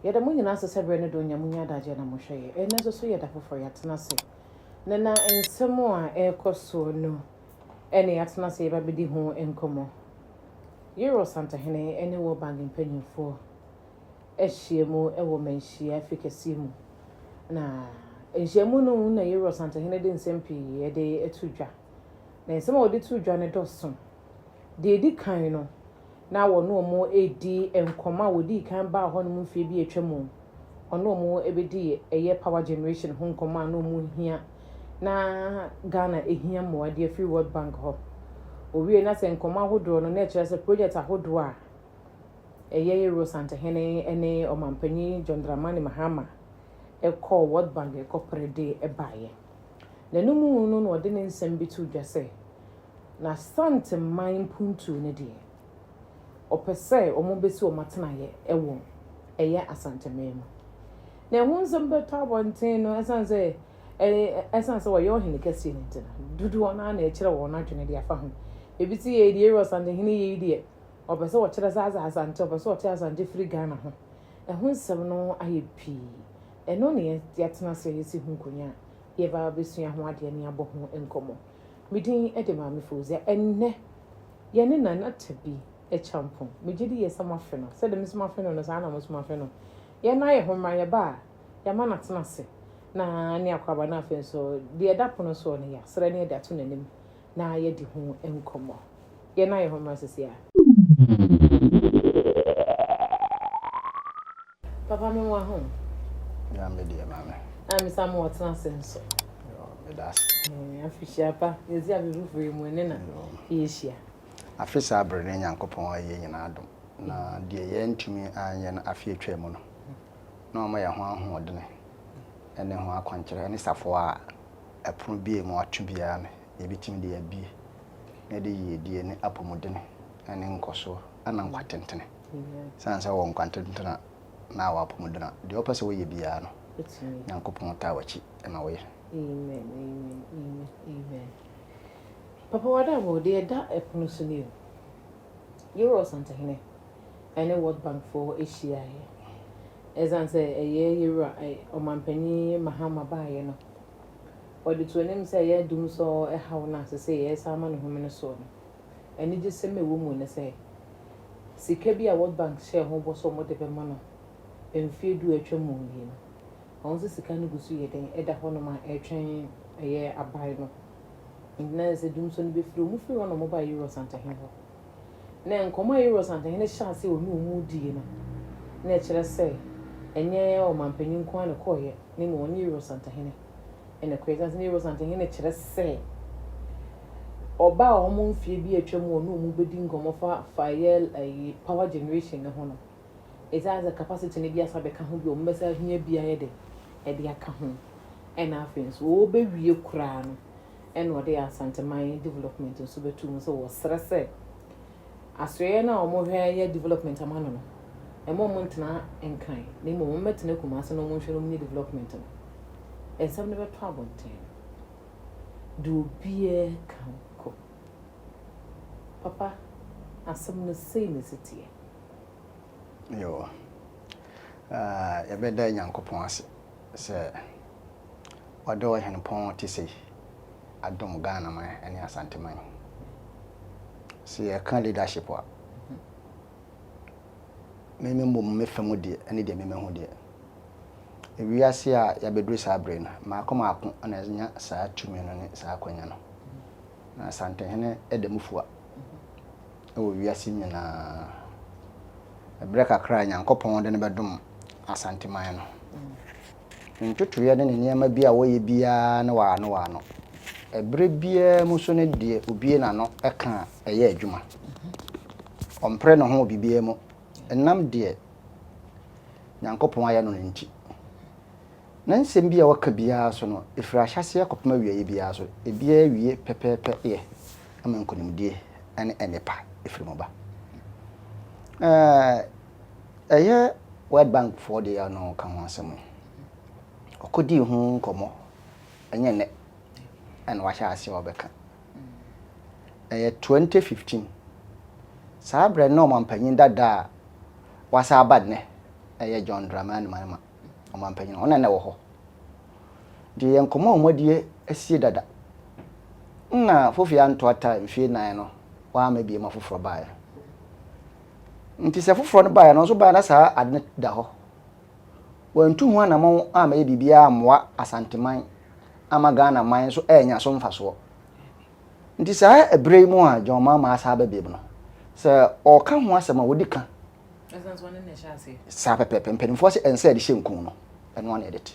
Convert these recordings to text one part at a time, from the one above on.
Yɛda mo nyinaa ase sɛ berɛ ne dɔ nya monya adagyeɛ na mohwɛ yɛ. Ɛnnɛ nso so yɛ da foforɔ yɛatena ase. Na na nsɛm a ɛrekɔ soɔ no ɛne yɛatena ase yɛba bɛdi ho nkɔmmɔ. Euro Santahene ne World Bank mpanyinfoɔ ahyia mu wɔ manhyia fi kɛseɛ mu. Na nhyiamu no na Euro Santahene de nsɛm pii de ato dwa. Na nsɛm a wɔde to dwa no dɔso. Deɛ ɛdi kan no, na wɔne wɔn redi nkɔmmɔ a wɔdii kan baa hɔnom mfeɛ bi a atwa mu. Ɔne wɔn bɛdii ɛyɛ power generation ho nkɔmmɔ a na wɔn hia na Ghana hia mmoa de afiri World Bank hɔ. Owie na sɛ nkɔmmɔ ahodoɔ no na ɛkyerɛ sɛ project ahodoɔ a ɛyɛ Euro Santehene ne Ɔmanpanyin John Dramani Mahama kɔɔ World Bank kɔpere de baeɛ. N'anom no na ɔde ne nsɛm bi to dwa sɛ n'Asanteman mpuntuo no deɛ, ɔpɛ sɛ wɔbɛsi wɔn atenaeɛ wɔ ɛyɛ Asanteman mu. Na ɛho nsɛm bɛtɔ abɔnten no, ɛsiane sɛ ɛsiane sɛ wɔyɛ ɔhene kɛseɛ no nti no, dodoɔ no ara na ɛkyerɛ wɔn adwene de afa ho. Ebi ti yɛ deɛ Euro Asantehene yɛ yi deɛ, ɔpɛ sɛ ɔkyerɛ sɛ asɛ Asante, ɔpɛ sɛ ɔte Asante firi Ghana ho. Ɛho nsɛm no ayɛ pii. Ɛno na yɛatena ase a yɛsi ho nkonnwa a yɛba abɛsua ho adeɛ ne abɔ ho nkɔmmɔ. Me din de Maame Fozia. Ɛnnɛ, yɛne Nana Tabi Acheampong. Megye di yɛ sɛ moafe no. Sɛdeɛ me nso mafe no no, saa na mo nso moafe no. Yɛn nan yɛ ho mmra, yɛba a, yɛama no atena ase. Na ne akwaaba no afei nso, deɛ ɛda pono soɔ no, yɛasrɛ na yɛde ato n'anim na yɛadi ho nkɔmmɔ. Yɛn nan yɛ ho mmra sisi a. Papa me wa ho. Nyame deɛ maame. Na me sa mo ɔtena ase nso. Meda ase. Afihyia pa. Yɛsi afe foforɔ yi mu ɛne na yɛhyia. Afe saa bere ne Nyankopɔn ayɛ nyinaa adom. Na deɛ yɛntumi anyɛ no afe atwa mu no, na ɔma yɛn ho ahoɔdene ne ho akwankyerɛ ne safoa a ɛpono bie mu ato biara no, yɛbɛtumi de abie na yɛde yiedie ne apɔmudene ne nkɔsoɔ ana nkwa tentene. Sane sɛ wɔ nkwa tentene a na wɔ apɔmudene a, deɛ wopɛ sɛ woyɛ biara no, Nyankopɔn taa w'akyi ma woyɛ. Amen, amen, amen, amen. Papa wada abɔ deɛ ɛda ɛpono so ni o. Euro Santehene ɛne World Bank foɔ ahyiaeɛ. Ɛsiane sɛ ɛyɛ yɛwura ɔmanpanyin Mahama baeɛ no, ɔde to anim sɛ ɛyɛ dum sɛ ɛhaw no a sɛ yɛsan ama ne home no soɔ no. Anigyesɛm a ɛwɔ mu ne sɛ, sika bi a World Bank hyɛɛ ho bɔ sɛ wɔde bɛma no mfeɛ 10 atwa mu nie no, ɔno nso sika no gu so yɛ den ɛda hɔnom a ɛretwɛn ɛyɛ aban no. Nti na sɛ dum so no bɛfiri, wɔn firi hɔ na wɔbaa Euro Santehene hɔ. Na nkɔmmɔ a Euro Santehene hyɛ ase ɔne wɔn die no, na ɛkyerɛ sɛ ɛnyɛ ɔmanpanyin nko ara na ɛkɔɔeɛ, na mmom ɔne Euro Santehene ɛna ɛkɔeɛ. Ɛsiane sɛ na Euro Santehene kyerɛ sɛ ɔbaa a wɔn mfeɛ bi atwa mu ɔne wɔn bɛdi nkɔmmɔ fa ɛyɛ ɛyi power generation ne ho no, ɛsiane sɛ capacity no bi asa bɛka ho bi, wɔn bɛsa hia bi ayɛ de ɛde aka ho. Ɛna afei nso wɔbɛwie koraa no, ɛna ɔde Asanteman development nso bɛto mu sɛ wɔsrɛ sɛ asoɛeɛ no a wɔhwɛ yɛ development ama no no, ɛma wɔn ntena Nkran na mmom wɔn bɛtena Kumase na wɔn nhwɛ na wɔn nyɛ development no. Nsɛm no bɛtɔ abɔnten no, deɛ obiara ka kɔ. Papa, asɛm no sei na ɛsi teɛ. Yo, yɛbɛda Nyankopɔn ase sɛ ɔde ɔhenepɔn te sei adom Ghana man ne Asanteman. Sɛ yɛka leadership a, me mmom me fa mu deɛ ne deɛ memehu deɛ, ewiase a yɛabɛduru saa bere no, maako maako na anya saa tumi no ne saa akwanya no. Na Asantehene da mu fua wɔ wiase nyinaa. Ɛberɛ kakra a Nyankopɔn de no bɛdom Asanteman no, ne ntotoeɛ ne ne nneɛma bi a wɔyɛ biara ne wɔ ano wɔ ano. Ɛberɛ biara mu so ne deɛ obie n'ano ka a ɛyɛ adwuma. Ɔmpere ne ho wɔ biribiara mu. Ɛnam deɛ Nyankopɔn ayɛ no no nti. Na nsɛm bi a wɔka biara so no, ɛfiri ahyɛaseɛ kɔpem awieeɛ biara so, ebiara wie pɛpɛɛpɛ yɛ ama nkonimdie ne nnepa ɛfiri mu ba. Ɛyɛ World Bank foɔ deɛ no ka ho asɛm yi. Ɔkɔdii ho nkɔmmɔ, ɛnyɛ nnɛ ɛna wahyɛ aseɛ ɔbɛka. Ɛyɛ 2015. Saa berɛ no na ɔmanpanyin dada a wasa aba nnɛ ɛyɛ John Dramani Mahama, ɔmanpanyin, ɔno na na ɛwɔ hɔ. Nti yɛ nkɔmmɔ a wɔadi asie dada. Nna Fofi anto ata mfie nan no, wamma bio ma foforɔ baeɛ. Nti sɛ foforɔ no baeɛ no, ɔno nso baeɛ na saa ade no da hɔ. Wantu ho anammɔn ammɛyɛ biribiara ammoa Asanteman amma Ghana man nso annya so mfasoɔ. Nti saa ɛberɛ yi mu a John Mahama asan aba biom no, sɛ ɔreka ho asɛm a, ɔdi ka. Saa pɛpɛɛpɛ, mpanimfoɔ sɛ ɛnsɛ yɛde hyɛ nku no, ɛno ara na yɛde te.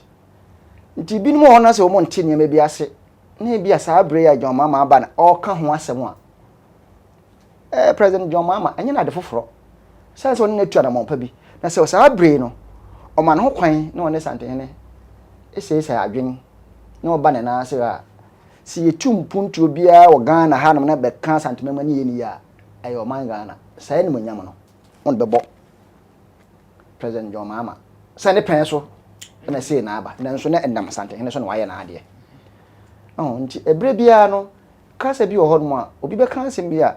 Nti binom wɔ hɔ no sɛ wɔn nte nneɛma bi ase, na ebi a saa berɛ yi a John Mahama aba na ɔreka ho asɛm a, eh, President John Mahama, ɛnyɛ no ade foforɔ. Sane sɛ ɔne no atu anammɔn pa bi, na sɛ saa berɛ yi no, ɔma ne ho kwan na ɔne Santehene seesɛe adwene na ɔba ne nan ase a, sɛ yɛtu mpuntuo biara wɔ Ghana hanom na bɛka Asanteman ani yɛ ne yie a, ɛyɛ ɔman Ghana. Saa animuonyam no, wɔde bɛbɔ President John Mahama sɛ ne pɛn so na sei na aba, nanso na ɛnam Asantehene so na wayɛ n'adeɛ. Ɔho, nti ɛberɛ biara no, kasa bi wɔ hɔnom a, obi bɛka asɛm bi a,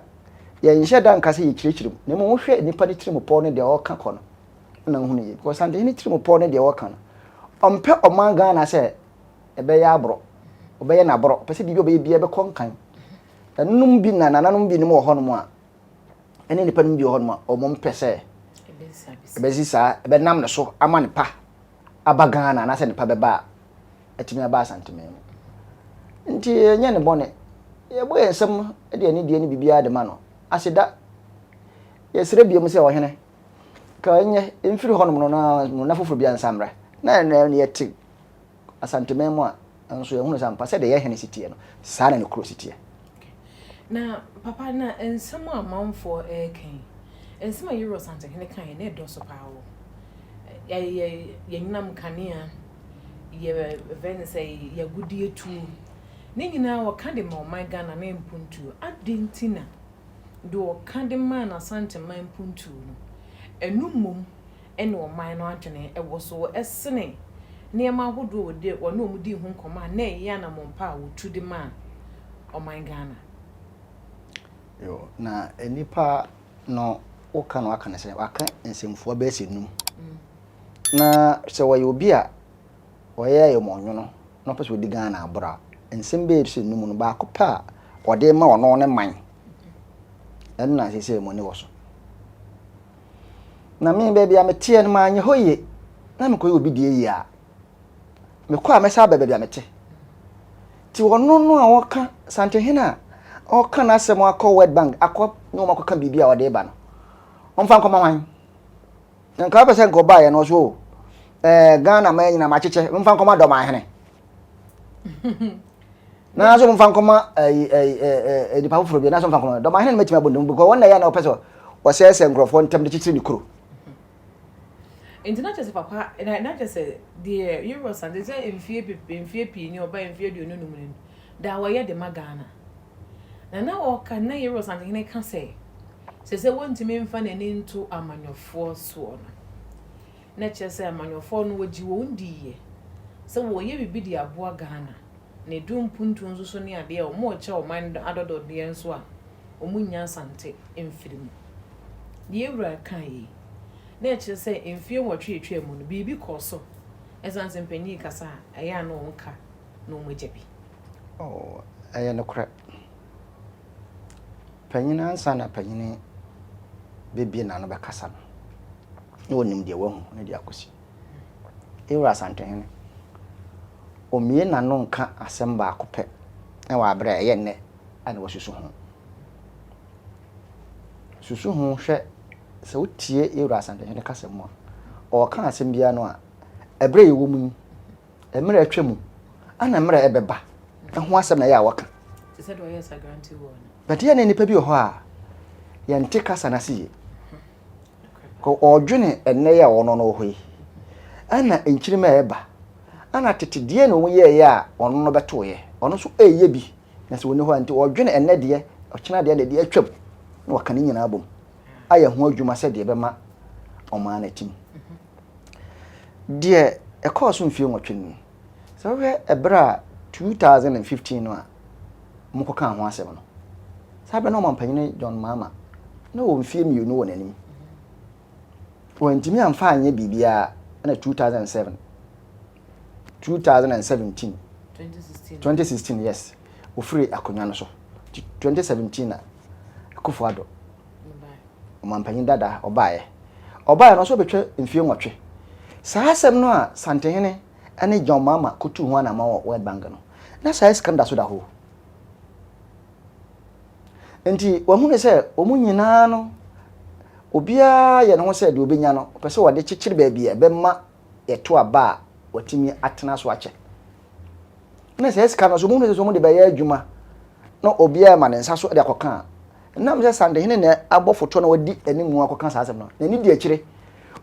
yɛnhyɛ da nka sɛ yɛkyerɛkyerɛ mu, na mmom wohwɛ nipa no tirimupɔw ne deɛ ɔreka kɔ no, na wohunu yie. Because Asantehene tirimupɔw ne deɛ ɔreka no, ɔmpɛ ɔman Ghana sɛ ɛbɛyɛ aborɔ, ɔbɛyɛ no aborɔ, ɔpɛ sɛ biribi a ɔbɛyɛ biara bɛkɔ nkan. Ɛnonom bi na nananom binom wɔ hɔnom a, ɛne nnipa no bi wɔ hɔnom a wɔmpɛ sɛ ɛbɛsi saa, ɛbɛnam ne so ama ne pa aba Ghana anaasɛ ne pa bɛba a atumi aba Asanteman mu. Nti ɛnyɛ ne bɔne. Yɛbɔ yɛn nsam de anidie ne biribiara de ma no. Aseda. Yɛsrɛ biom sɛ ɔhene, ka ɛnyɛ mfiri hɔnom no na na foforɔ bi ansa mmra. Na ɛnɛ yɛte Asanteman mu a, nso yɛhunu sɛ ampa sɛdeɛ yɛn hene si teɛ no, saa na ne kuro si teɛ. Na papa, na nsɛm a amanfoɔ reka yi, nsɛm a Yewura Asantehene kaeɛ na ɛdɔso paa o. Yɛ yɛnyinam kanea, yɛ ɛfɛ ne sɛ yɛ agudeɛ tuo, ne nyinaa wɔka de ma ɔman Ghana ne mpuntuo. Adɛn nti na deɛ ɔka de maa n'Asanteman mpuntuo no, ɛno mmom ne ɔman no adwene wɔ so sene nneɛma ahodoɔ a wɔde wɔne wɔn dii ho nkɔmmɔ a na ɛyɛ anammɔn pa a wɔtu de maa ɔman Ghana. Yo, na nnipa no woka no aka no sɛ waka nsɛmfua bɛyɛ sɛ num. Na sɛ wɔyɛ obi a ɔyɛ ayɛmɔnwono na ɔpɛ sɛ ɔdi Ghana aborɔ a, nsɛm bɛyɛ sɛ num no baako pɛ a ɔde ma ɔno ne man ɛno na seesei mo ani wɔ so. Na me baabi a meteɛ no manyɛ hɔ yie na mekɔyɛ obi deɛ yie a, mekɔ a mɛsan aba baabi a mete. Nti ɔno no a ɔka Santehene a ɔka n'asɛm akɔ World Bank akɔ ne wɔn akɔka biribi a ɔde ba no, ɔmfa nkɔma hwan? Nka wopɛ sɛ nka ɔbaeɛ no ɔso o, ɛɛ Ghana man nyinaa makyekyɛ, mfa nkɔma Dɔmahene. Na nso mfa nkɔma ɛyi ɛyi ɛɛ nipa foforɔ bi na nso mfa nkɔma dɔm ahene no mɛtumi abɔ ne mu because wɔn na ɛyɛ na ɔpɛ sɛ ɔsɛɛsɛ nkurɔfoɔ ntam de kyekyere ne kuro. Nti na kyerɛ sɛ papa na na kyerɛ sɛ deɛ Euros ante sɛ mfie bebree mfie pii ni ɔba mfie 25 ni da wɔyɛ de ma Ghana na na ɔka na Euros antehene ka sɛ sɛ sɛ wɔntumi mfa n'ani nto amanyɔfoɔ soɔ no na kyerɛ sɛ amanyɔfoɔ no wɔgye wɔn diiɛ sɛ wɔyɛ biribi de aboa Ghana na edu mpuntuo nso so ne adeɛ a wɔrekyɛ ɔman adɔdɔdeɛ nso a, wɔnnya Asante mfiri mu. Deɛ Wura kaeɛ yi, na ɛkyerɛ sɛ mfeɛ nwɔtwe a atwam mu no, biribi kɔɔ so. Ɛsiane sɛ mpanin rekasa a, ɛyɛ a na wɔka na wɔagya bi. Oh, ɛyɛ nokorɛ. Panyin ansa na panyin bɛbue n'ano bɛkasa no, na ɔnim deɛ wahu ne deɛ akɔsi. Yɛwura Asantehene, ɔmmue n'ano nka asɛm baako pɛ wɔ aberɛ a ɛyɛ nnɛ a na wasusu ho. Susu ho hwɛ, sɛ wotie Yɛwura Asantehene kasa mu a, ɔreka asɛm biara no a, ɛberɛ a yɛwɔ mu yi, mmerɛ a atwa mu, ana mmerɛ a ɛbɛba ho asɛm na ɛyɛ a wɔka. But yɛ na nnipa bi wɔ hɔ a, yɛnte kasa no ase yie. Kɔ ɔredwene ɛnnɛ yi a ɔno no wɔ hɔ yi, ɛna nkyirimma a ɛreba, ɛna tete deɛ na wɔn yɛɛyɛ a ɔno no bɛtoeɛ, ɔno nso ɛreyɛ bi, na sɛ ɔnni hɔ a nti ɔredwene ɛnnɛ deɛ, ɔkyena deɛ na deɛ atwam, na waka ne nyinaa bom ayɛ ho adwuma sɛ deɛ ɛbɛma ɔman no atim. Deɛ ɛkɔɔ so mfie nwɔtwe no, sɛ wohwɛ ɛberɛ a 2015 no a wɔkɔkaa ho asɛm no, saa berɛ no ɔmampanyini John Mahama na wɔ mfie mmienu wɔ n'anim. Wɔantumi amfa anyɛ biribiara ɛna 2007, 2017, 2016 yes, wɔfiri akonnwa no so. 2017 na Akufo-Addo, ɔmampanyin dada, ɔbaeɛ. Ɔbaeɛ no, ɔsɛ ɔbɛtwa mfie 8. Saa asɛm no a Santehene ne John Mahama kɔtuu ho anammɔn wɔ World Bank no, na saa sika no da so da hɔ. Nti wahunu sɛ wɔn nyinaa no, obiara yɛ ne ho sɛ deɛ ɔbɛnya no, ɔpɛ sɛ ɔde kyekyere baabi a ɛbɛma yɛto aba a watumi atena so akyɛ. Na saa sika no so, wɔhunu sɛ wɔde bɛyɛ adwuma na obiara ma ne nsa so de akɔka a, ɛnam sɛ Santehene na abɔ fotoɔ na wadi anim akɔka saa asɛm no, n'ani di akyire.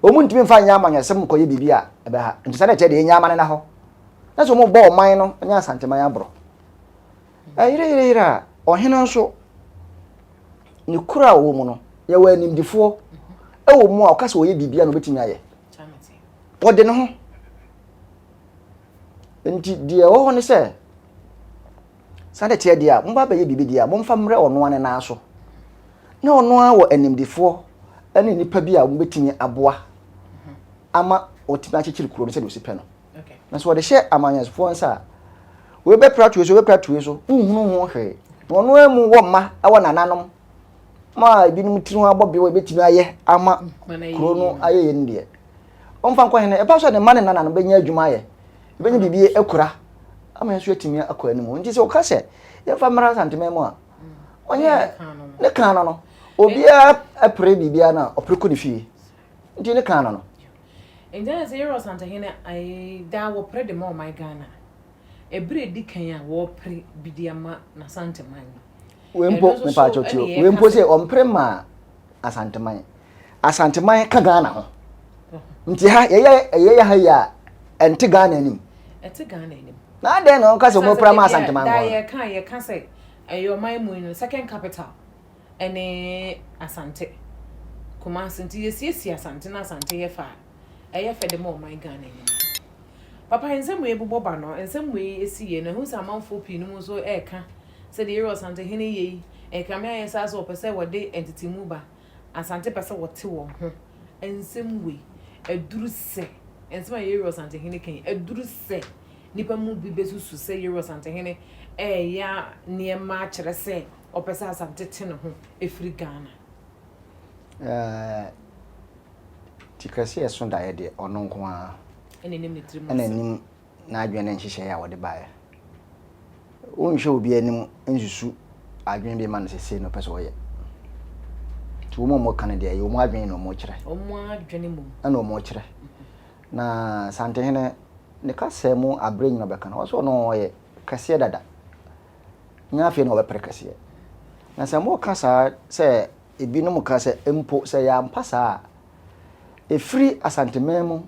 Wɔn ntumi mfa nyɛ amanyɔsɛm nkɔyɛ biribi a ɛbɛha. Nti saa na ɛkyɛ deɛ ɛnya ama no na hɔ. Na sɛ wɔbɔ ɔman no ne Asanteman aborɔ. Ɛyereyereyere a, ɔhene nso, ne kuro a ɔwɔ mu no, yɛwɔ animdifoɔ ɛwɔ mu a ɔka sɛ ɔyɛ biribi a na ɔbɛtumi ayɛ. Ɔde ne ho. Nti deɛ ɛwɔ hɔ ne sɛ, saa de teɛ deɛ a, momba abɛyɛ biribi deɛ a, momfa mmerɛ ɔno ara ne nan so. Na ɔno ara wɔ animdifoɔ ne nnipa bi a wɔbɛtumi aboa ama ɔtumi akyekyere kuro no sɛdeɛ ɔsi pɛ no. Na sɛ wɔde hyɛ amanyɔfoɔ nsa a, wei bɛpra tue so, wei bɛpra tue so, wonhunu ho hwee. Na ɔno ara mu wɔ mma wɔ nananom ma ebinom tiri ho abɔ bew a ebetumi ayɛ ama kuro no ayɛ yie no deɛ, ɔmfa nkɔ hene. Ɛba so a ne mma ne nananom bɛnya adwuma ayɛ, bɛnya biribi akura ama yɛn nso yɛatumi akɔ anim. Nti sɛ ɔka sɛ yɛmfa mmara Asanteman mu a, ɔnyɛ ne kan no no. Obiara pere biribiara no a, ɔpere kɔ ne fie. Nti ne kan no no. Nti ayɛ sɛ Yɛwura Ɔsantehene daa wɔpere de ma ɔman Ghana. Ɛberɛ a ɛdi kan a wɔrepere bi de ama n'Asanteman no. Wei mpo mepaakyɛw tie o. Wei mpo sɛ ɔmpere maa Asanteman. Asanteman ka Ghana ho. Nti ha yɛyɛ ɛyɛ ha yi a ɛnte Ghana anim. Ɛte Ghana anim. Na adɛn na ɔka sɛ ɔmo ma Asanteman nko ara? Yɛka yɛka sɛ ɛyɛ ɔman mu no second capital ɛne Asante. Kumasi nti yɛsiesie Asante na Asante yɛ fɛ a ɛyɛ fɛ de ma ɔman Ghana nyinaa. Papa nsɛm wei bobɔ ba no nsɛm wei esi yɛ no ɛho sɛ amanfoɔ pii no mu nso ɛɛka Sɛ deɛ Yerua Asantehene yɛ yi, ɛkame ayɛ saa sɛ ɔpɛ sɛ wɔde ntetemu ba. Asante pɛ sɛ wɔte wɔn ho. Nsɛm wei, aduru sɛ, nsɛm a Yerua Asantehene ka yi, aduru sɛ nnipa mu bi bɛsusu sɛ Yerua Asantehene reyɛ nneɛma akyerɛ sɛ ɔpɛ sɛ Asante te ne ho firi Ghana. Ɛɛ, ti kɛseɛ ɛso daeɛ deɛ, ɔno nko ara ɛna ɛnim ne tirim asɛm. Ɛna ɛnim n'adwene ne nhyehyɛe a ɔde baeɛ. Wonhwɛ obi anim nsusu adwene bi ma no sɛ sei na ɔpɛ sɛ ɔyɛ. Nti wɔn a wɔka no deɛ ɛyɛ wɔn adwene na wɔkyerɛ. Wɔn adwene mmom. Ɛna wɔkyerɛ. Na Santehene ne kasa mu aberɛ nyina ɔbɛka no, ɔsɛ ɔno ɔyɛ kɛseɛ dada. Nyɛ afei na ɔbɛpere kɛseɛ. Na sɛ moka saa sɛ ebinom ka sɛ mpo sɛ ɛyɛ ampa saa a, ɛfiri Asanteman mu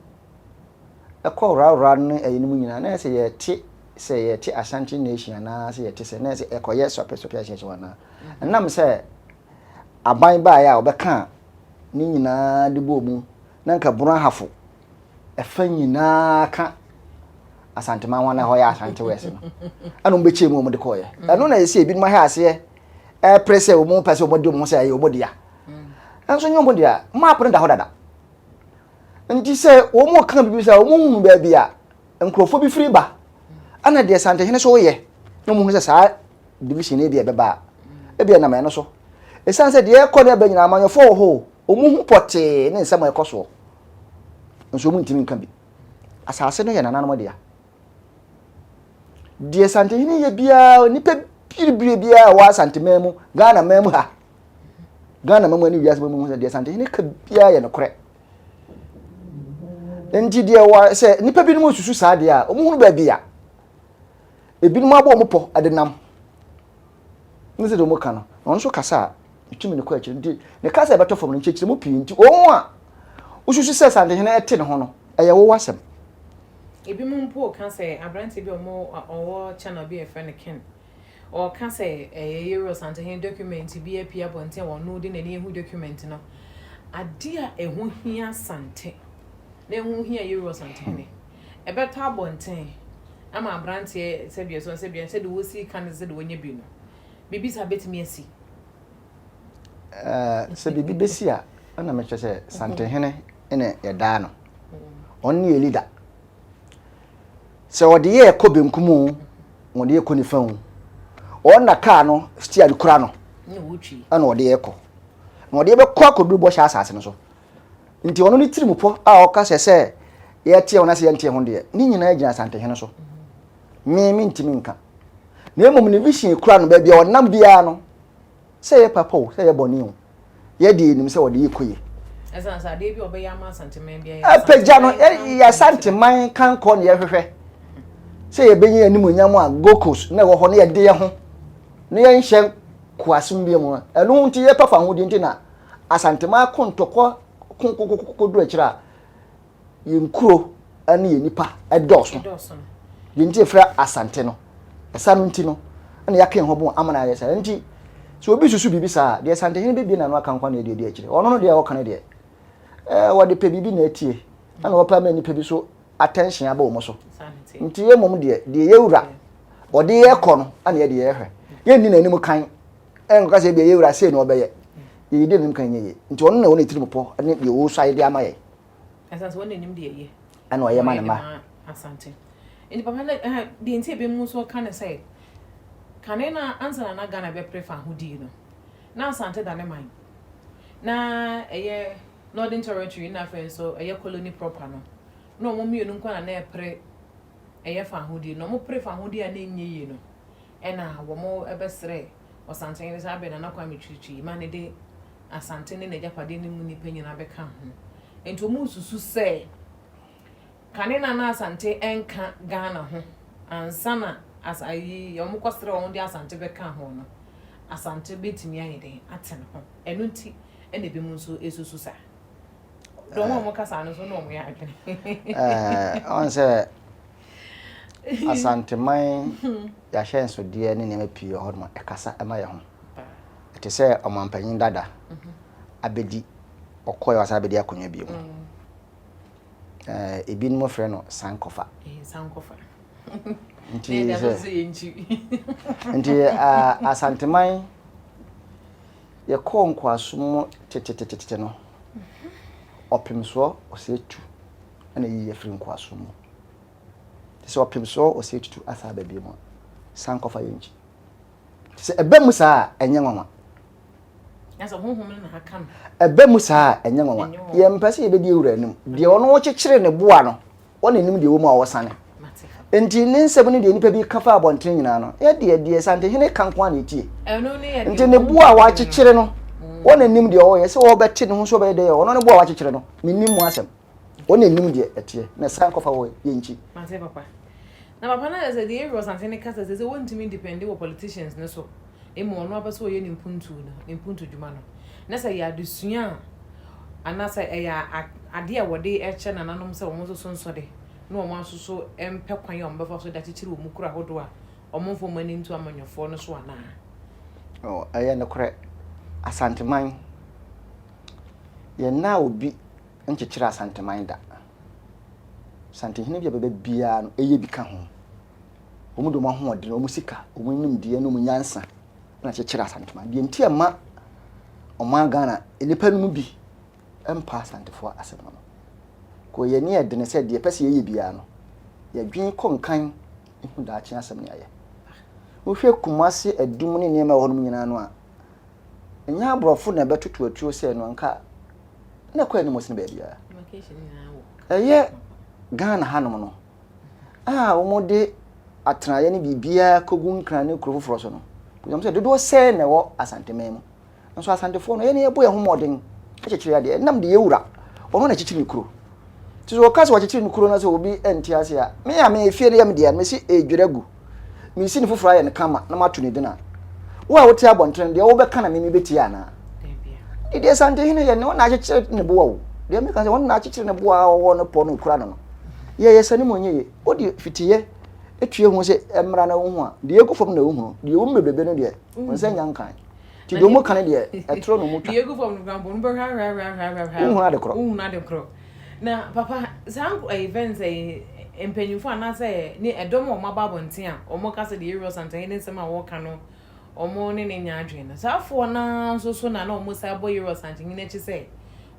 ɛkɔ worawora no ne ɛyi no mu nyinaa na ɛsɛ yɛte sɛ yɛte Ashanti nation anaa sɛ yɛte sɛ na ɛsɛ ɛkɔyɛ sɔpesɔpe ahyɛhyɛ anaa ɛnam sɛ aban baeɛ a wɔbɛka ne nyinaa de bɔɔ mu na nka Bono Ahafo ɛfa nyinaa ka Asanteman ho anaa hɔ yɛ Asante West no ɛna wɔn bɛkyɛ mu wɔn de kɔɔyɛ ɛno na ɛsɛ ebinom ahɛ aseɛ ɛpere sɛ wɔn pɛ sɛ wɔn de wɔn ho sɛ ɛyɛ wɔn dea ɛnso nyɛ wɔn dea map no da hɔ dada. Nti sɛ wɔn ka biribi sɛ wɔn hunu baabi a nkurɔfoɔ bi firi ba ɛna deɛ Santehene so yɛ na wɔn hunu sɛ saa division yi deɛ ɛbɛba a ebi ɛnam ɛno so ɛsiane sɛ deɛ ɛkɔ ne ɛbɛ nyinaa amanyɔfoɔ wɔ hɔ wɔn hu pɔtee ne nsɛm a ɛkɔ soɔ nso wɔn ntumi nka bi asase no yɛ nananom dea deɛ Santehene yɛ biara nipa biribiri biara wɔ Asanteman mu Ghana man mu ha Ghana man mu ne wiase man mu sɛ deɛ Santehene ka biara yɛ nokorɛ. Nti deɛ wɔ sɛ nnipa binom susu saa deɛ a, wɔn hunu baabi a ebinom abɔ wɔn pɔ de nam. Ne sɛ deɛ wɔn ka no, na ɔno nso kasa a, etumi ne kɔ akyire. Nti ne kasa a ɛbɛtɔ fam no nkyerɛkyerɛ mu pii nti wɔn a wosusu sɛ Santehene te ne ho no, ɛyɛ wo asɛm. Ebinom mpo ka sɛ aberanteɛ bi a ɔwɔ channel bi a yɛfrɛ no Ken Ɔka sɛ ɛyɛ Yero Asantehene document bi apue abɔnten a ɔno de n'ani ahu document no. Ade a ɛho hia Asante na ɛho hia Yero Asantehene ɛbɛtɔ abɔnten ama aberanteɛ sɛdeɛ so sɛdeɛ sɛdeɛ wɔsi ka no sɛdeɛ wɔnya bi no. Biribi saa bɛtumi asi? Sɛ biribi bɛsi a, ɛna mekyerɛ sɛ Santehene. na yɛdaa no. Ɔno ne yɛ leader. Sɛ ɔde yɛ kɔ benkum o, ɔde yɛ kɔ nifa o, ɔno na kaa no steer kura no ɛna ɔde yɛ kɔ. Na ɔde yɛ bɛkɔ akɔduru bɔhyɛ asase no so. Nti ɔno ne tirimupɔ a ɔka sɛ sɛ yɛteɛ ho na sɛ yɛnteɛ ho deɛ, ne nyinaa gyina Asantehene so. Me mentumi nka. Na mmom ne vision kura no baabi a ɔnam biara no, Sɛ ɛyɛ papa o, sɛ ɛyɛ bɔne o, yɛ deɛ yɛnim sɛ wɔde yɛ kɔ yie. Ɛsan sɛ adeɛ bi a ɔbɛyɛ ama Asanteman biara yɛ Apagya no, yɛ Asanteman kankɔ na yɛhwehwɛ sɛ yɛbɛnya animuonyam a Gold Coast na ɛwɔ hɔ na yɛde yɛ ho na yɛnhyɛ nkoasom bi mu. Ɛno nti yɛpɛ fa ahodie nti na Asanteman ko ntɔkwa ko ko ko ko kɔduru akyire a yɛn nkuro ne yɛn nipa dɔɔso. Deɛ nti yɛfrɛ Asante no, ɛsa no nti no, ɛna yɛaka yɛn ho bom ama no ayɛ saa. Nti sɛ obi susu biribi saa a, deɛ Asantehene bɛbie n'ano aka nko na ɛde adi akyire. Ɔno no deɛ ɔka no deɛ, ɛɛ wɔde pɛ biribi na atie, ɛna wɔpɛ ama nipa bi so attention aba wɔn so. Nti yɛ mmom deɛ, deɛ yɛwura ɔde yɛ kɔ no, ɛna yɛde yɛhwɛ. Yɛnni n'anim kan, ɛnkɔka sɛ ebia yɛwura sei na ɔbɛyɛ. Yɛyɛ di n'anim kan nyɛ yie. Nti ɔno na ɛwɔ ne tirim pɔ ne deɛ ɔwɔ so ayɛ de ama yɛn. Ɛsan sɛ wɔn na nim deɛ ɛyɛ. Ɛna ɔyɛ ma ne mma. Asante. Nti papa na ɛhɛn deɛ nti ebi mu nso ka ne sɛ kane na ansa na na Ghana bɛpere fa ahodie no na Asante da ne man na ɛyɛ Northern Territory na afei nso ɛyɛ colony proper no na wɔn mmienu nko na na ɛpere ɛyɛ fa ahodie na wɔn pere fa ahodie a na ɛnyɛ yie no ɛna wɔn ɛbɛsrɛ Ɔsantehene sɛ abɛn Nana Kwame Twitwi ma ne de Asante ne n'agyapadeɛ no mu nnipa nyinaa bɛka ho. Enti wɔresusu sɛ kane na na Asante nka Ghana ho ansa na as ayi wɔkɔsrɛ wɔn de Asante bɛka ho no, Asante bɛtumi ayɛ dɛn ate ne ho. Ɛno nti na ebinom nso resusu saa. Dɔm a wɔka saa no nso na wɔyɛ adwene. Ɔn sɛ Asanteman yɛahyɛnsodeɛ ne nneɛma pii wɔ hɔ nom a ɛkasa ma yɛn ho. Ɛte sɛ ɔmanpanyin dada abɛdi, ɔkɔeɛ wasan abɛdi akonnwa bio. Ɛɛ ebinom frɛ no sankɔfa. Sankɔfa. Nti sɛ nti Asanteman yɛkɔɔ nkoasom mu tetetetete no, ɔpemsoɔ ɔsɛ tu ɛna eyi yɛ firi nkoasom mu. Te sɛ ɔpemsoɔ ɔsɛ tutu asa aba bio mu a, sankɔfa yɛ nkyi. Sɛ ɛba mu saa a, ɛnyɛ nwanwa. Ɛba mu saa a, ɛnyɛ nwanwa. Yɛmpɛ sɛ yɛbɛdi awura anim. Deɛ ɔno kyekyere ne boa no, ɔna nim deɛ ɛwɔ mu a ɔsane. Nti ne nsɛm ne deɛ nipa bi ka fa abɔnten nyinaa no, yɛ deɛ deɛ Santehene ka nko ara na ɛtie. Nti ne boa a wakyekyere no, ɔna nim deɛ ɔyɛ. Sɛ ɔbɛte ne ho sɛ ɔbɛyɛ dɛ, ɔno ne boa a wakyekyere no, mennim mu asɛm. Ɔna nim deɛ ɛteɛ. Na san kɔfa wɔ yɛn nkyi. Mate papa. Na papa no ayɛ sɛ deɛ Aaron Asante no kasa sɛ sɛ wɔntumi depende wɔ politicians no so mmom ɔno apɛ sɛ ɔyɛ ne mpuntuo no ne mpuntu dwuma no na sɛ ɛyɛ adesua a anaasɛ ɛyɛ adeɛ a wɔde kyɛ nananom sɛ wɔn nso so nsɔde na wɔn nso so mpɛ kwan a wɔbɛfa so de akyekyere wɔn kuro ahodoɔ a wɔn mfa wɔn ani nto amanyɔfoɔ no so anaa. Oh, ɛyɛ nokorɛ. Asanteman, yɛnnaa obi nkyekyere Asanteman da. Santehene bi a bɛba biara no, ɛyɛ bi ka ho. Wɔn de wɔn ahoɔden, wɔn sika, wɔn nimdeɛ ne wɔn nyansa na kyekyere Asanteman. Deɛ nti a ɛma ɔman Ghana nnipa no mu bi mpa Asantefoɔ asɛm no. Kɔ yɛn ani yɛ dene sɛ deɛ ɛpɛ sɛ yɛyɛ biara no, yɛdwen kɔ nkan hu daakye asɛm ne ayɛ. Wohwɛ Kumasi adum ne nneɛma ɛwɔ hɔ nom nyinaa no a, ɛnyɛ aborɔfo na ɛbɛtoto atuo sɛ no anka na ɛkɔ anim sene baabiara. Ɛyɛ Ghana hanom no a wɔde atenaeɛ ne biribiara kɔgu Nkran ne kuro foforɔ so no, wɔn sɛ dodoɔ sɛn na ɛwɔ Asanteman mu. Nso Asantefoɔ no, yɛn yɛbɔ yɛn ho mmɔden kyekyere adeɛ. Ɛnam deɛ yɛwura, ɔno na kyekyere ne kuro. Nti sɛ wɔka sɛ wɔkyekyere ne kuro na sɛ obi nte ase a, me a me efie no yɛ me deɛ, mesi edwira gu. Mesi ne foforɔ ayɛ no kama na mato ne din a, wo a wote abɔntene deɛ wobɛka na me mebɛtie anaa? Ne deɛ Santehene yɛ ne ɔna akyekyere ne boa o. Deɛ meka sɛ ɔna akyekyere ne boa a ɔwɔ ne pɔ no kura no no. Yɛyɛ sɛ ne mu nyɛ ye. Wode fitiyɛ etue ho sɛ ɛmmra na wohu a, deɛ egu fam na wohunu. Deɛ ɛwɔ mu bebrebe no deɛ, wo nsa nya nkan. Nti deɛ ɔmu ka no deɛ, ɛtorɔ na ɔmu twa. Deɛ egu fam no koraa mpo no bɛhwahwahwahwahwah. Wohunu ade korɔ. Wohunu ade korɔ. Na papa, saa ɛyi fɛn sɛ mpanyinfoɔ anaasɛ ne ɛdɔm a wɔn aba abɔnten a wɔn ka sɛ deɛ Ewura Santehene ne nsɛm a wɔka no wɔn ne no nyɛ adwene no, saa afoɔ no ara nso so na na wɔsan bɔ Yerosanten akyi sɛ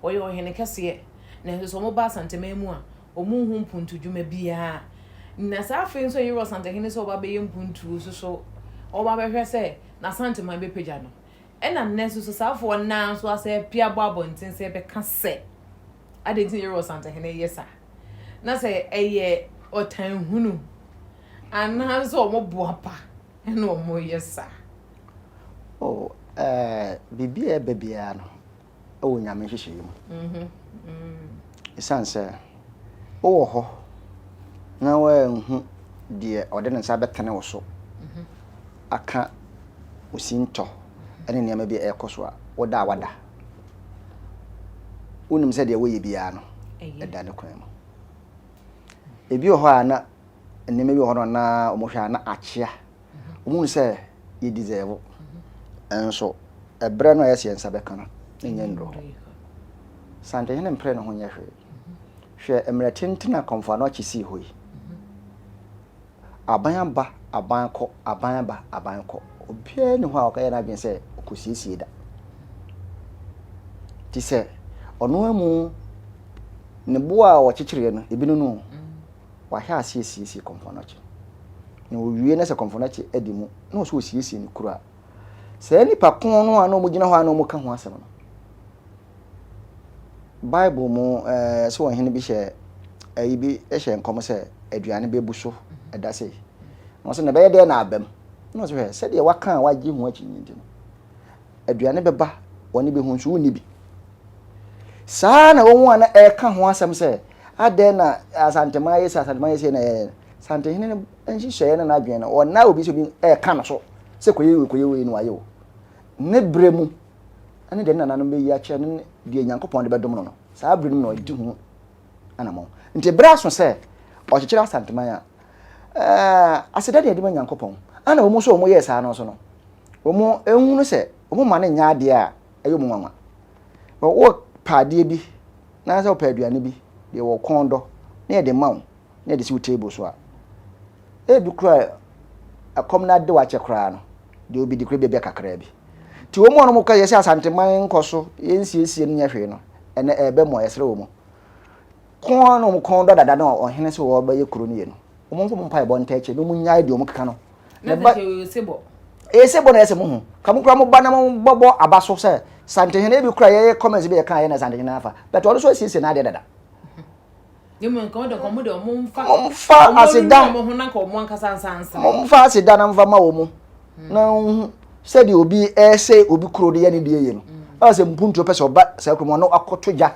ɔyɛ ɔhene kɛseɛ. Nanso sɛ wɔba Asanteman mu a, wɔnhu mpuntudwuma biara. Na saa afei nso a Yewura Ɔsantehene sɛ ɔba abɛyɛ mpuntuo nso so, ɔba abɛhwɛ sɛ n'Asanteman bɛpagya no. Ɛna nnɛ nso so saa afoɔ no ara nso asɛ apue abɔ abɔnten sɛ bɛka sɛ, adɛn nti na Yewura Ɔsantehene reyɛ saa? Na sɛ ɛyɛ ɔtanhunu anaa nso wɔn boapa na wɔyɛ saa. Oh, eh, biribi a ɛba biara no, wɔ Nyame nhyehyɛeɛ mu. Ɛsiane sɛ wowɔ hɔ na woanhu deɛ ɔde ne nsa bɛtene wo so aka wo sintɔ ne nneɛma bi a ɛrekɔ so a, woda a wada. Wonim sɛ deɛ woyɛ biara no, ɛda ne kwan mu. Ebi wɔ hɔ a na nneɛma bi wɔ hɔ no na wɔhwɛ a na akyea. Wɔhu sɛ yɛ deserve. Nso ɛberɛ no a yɛsɛ yɛn nsa bɛka no, na ɛnyɛ nnuru hɔ. Santehene mpere ne ho nyɛ hwee. Hwɛ mmerɛ tenten a Kɔmfo Anokye sii hɔ yi. Aban aba, aban kɔ, aban aba, aban kɔ. Obiara nni hɔ a ɔkɛyɛ n'adwene sɛ ɔkɔsiesie da. Nti sɛ ɔno amu ne boɔ a ɔkyekyereɛ no, ebi no no. Wahyɛ aseɛ siesie Kɔmfo Anokye. Na ɔwie na sɛ Kɔmfo Anokye adi mu na ɔsɛ ɔsiesie ne kuro a, saa nipa ko no a na wɔgyina hɔ a na wɔka ho asɛm no, Bible mu ɛɛ sɛ ɔhene bi hyɛ ɛyi bi hyɛ nkɔm sɛ aduane bɛbu so ɛda sei. Na ɔsɛ na ɛbɛyɛ dɛn na abam? Na ɔsɛ hwɛ sɛdeɛ waka a wagye ho akyinnye nti no, aduane bɛba wɔne bɛhu nso wonni bi. Saa na wɔn a na ɛreka ho asɛm sɛ adɛn na Asanteman yɛ sɛ Asanteman yɛ sɛ na ɛyɛ Santehene no nhyehyɛeɛ ne n'adwene no ɔnna obi sɛ obi ɛreka no so sɛ kɔyɛ wei kɔyɛ wei no wayɛ o. Ne berɛ mu ne deɛ ne nananom bɛyi akyerɛ ne deɛ Nyankopɔn de bɛdom no no saa berɛ no mu na ɔdi ho anammɔn. Nti berɛ aso sɛ ɔkyekyere Asanteman a ɛɛ aseda deɛ ɛde ma Nyankopɔn. Ana wɔn nso wɔn yɛɛ saa no nso no wɔn ehunu sɛ wɔn ma no nyɛ adeɛ a ɛyɛ wɔn nwanwa. Wopɛ adeɛ bi na sɛ wopɛ aduane bi deɛ wɔ kɔn dɔ na yɛde ma wo na yɛde si wo table so a, ebi koraa ɛkɔm no ade wakyɛ koraa no, deɛ obi di koraa bi kakraa bi. Nti wɔn a wɔn ka yɛ sɛ Asanteman nkɔ so, yɛnsiesie no nyɛ hwee no, ɛnɛ ɛbɛ mu a yɛsrɛ wɔn. Kɔn na wɔn kɔn dɔ dada na ɔhene sɛ wɔbɛyɛ kuro no yɛ no, wɔn mfa wɔn mpaebɔ nta akyire na wɔn nyae deɛ wɔn keka no. Na sɛ kyɛ sebɔ. Ɛyɛ sebɔ na ɛsɛ mo ho. Ka mo kura mo ba na mo bɔbɔ aba so sɛ Santehene ebi kura yɛyɛ comments bi yɛ kan yɛ na Santehene afa. But ɔno so asiesie n'adeɛ dada. Momfa aseda momfa aseda na mfa ma wɔn mu hmm. na nhu sɛdeɛ obi ɛsɛ obi kuro de yɛ ne deɛ yɛ no hmm. ɛwɔ sɛ mpuntuo pɛ sɛ ɔba saa kurom ɔno akɔto gya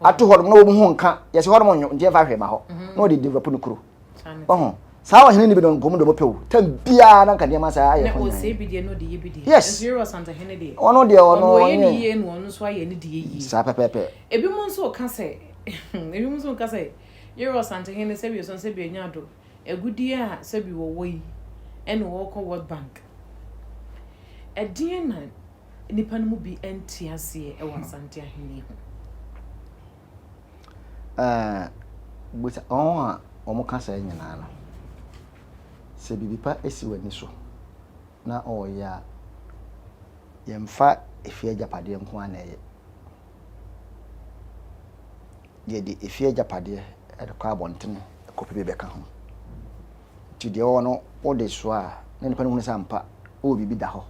ato hɔ nom na wɔn ho nka yɛsɛ hɔ nom nyo nti ɛmfa hwee ma hɔ hmm. na wɔde develop no kuro ɔho saa ɔhene no bi no nkɔm de wɔpɛ o tam biara na nka nneɛma saa ayɛ hɔ nyinaa yes ɔno deɛ ɔno ɔnyɛ saa pɛpɛpɛ ebinom nso ka sɛ Ebinom nso ka sɛ, Yerɛw Asantehene sɛbi ɔsɔn sɛbi anya ado, agudeɛ a sɛbi wɔwɔ yi ɛna wɔrekɔ World Bank. Ɛdeɛn na nnipa no mu bi nte aseɛ wɔ Asante ahennie ho? Ɛɛ, bisa wɔn a wɔka saa nyinaa no, sɛ biribi pa si w'ani so na ɔreyɛ a, yɛmfa efie agyapadeɛ nko ara na ɛyɛ. Yɛde efie agyapadeɛ de kɔ abɔntene kɔpɛ bi bɛka ho. Nti deɛ ɔwɔ no wode soa a, na nipa no hunu sɛ ampa wowɔ biribi da hɔ.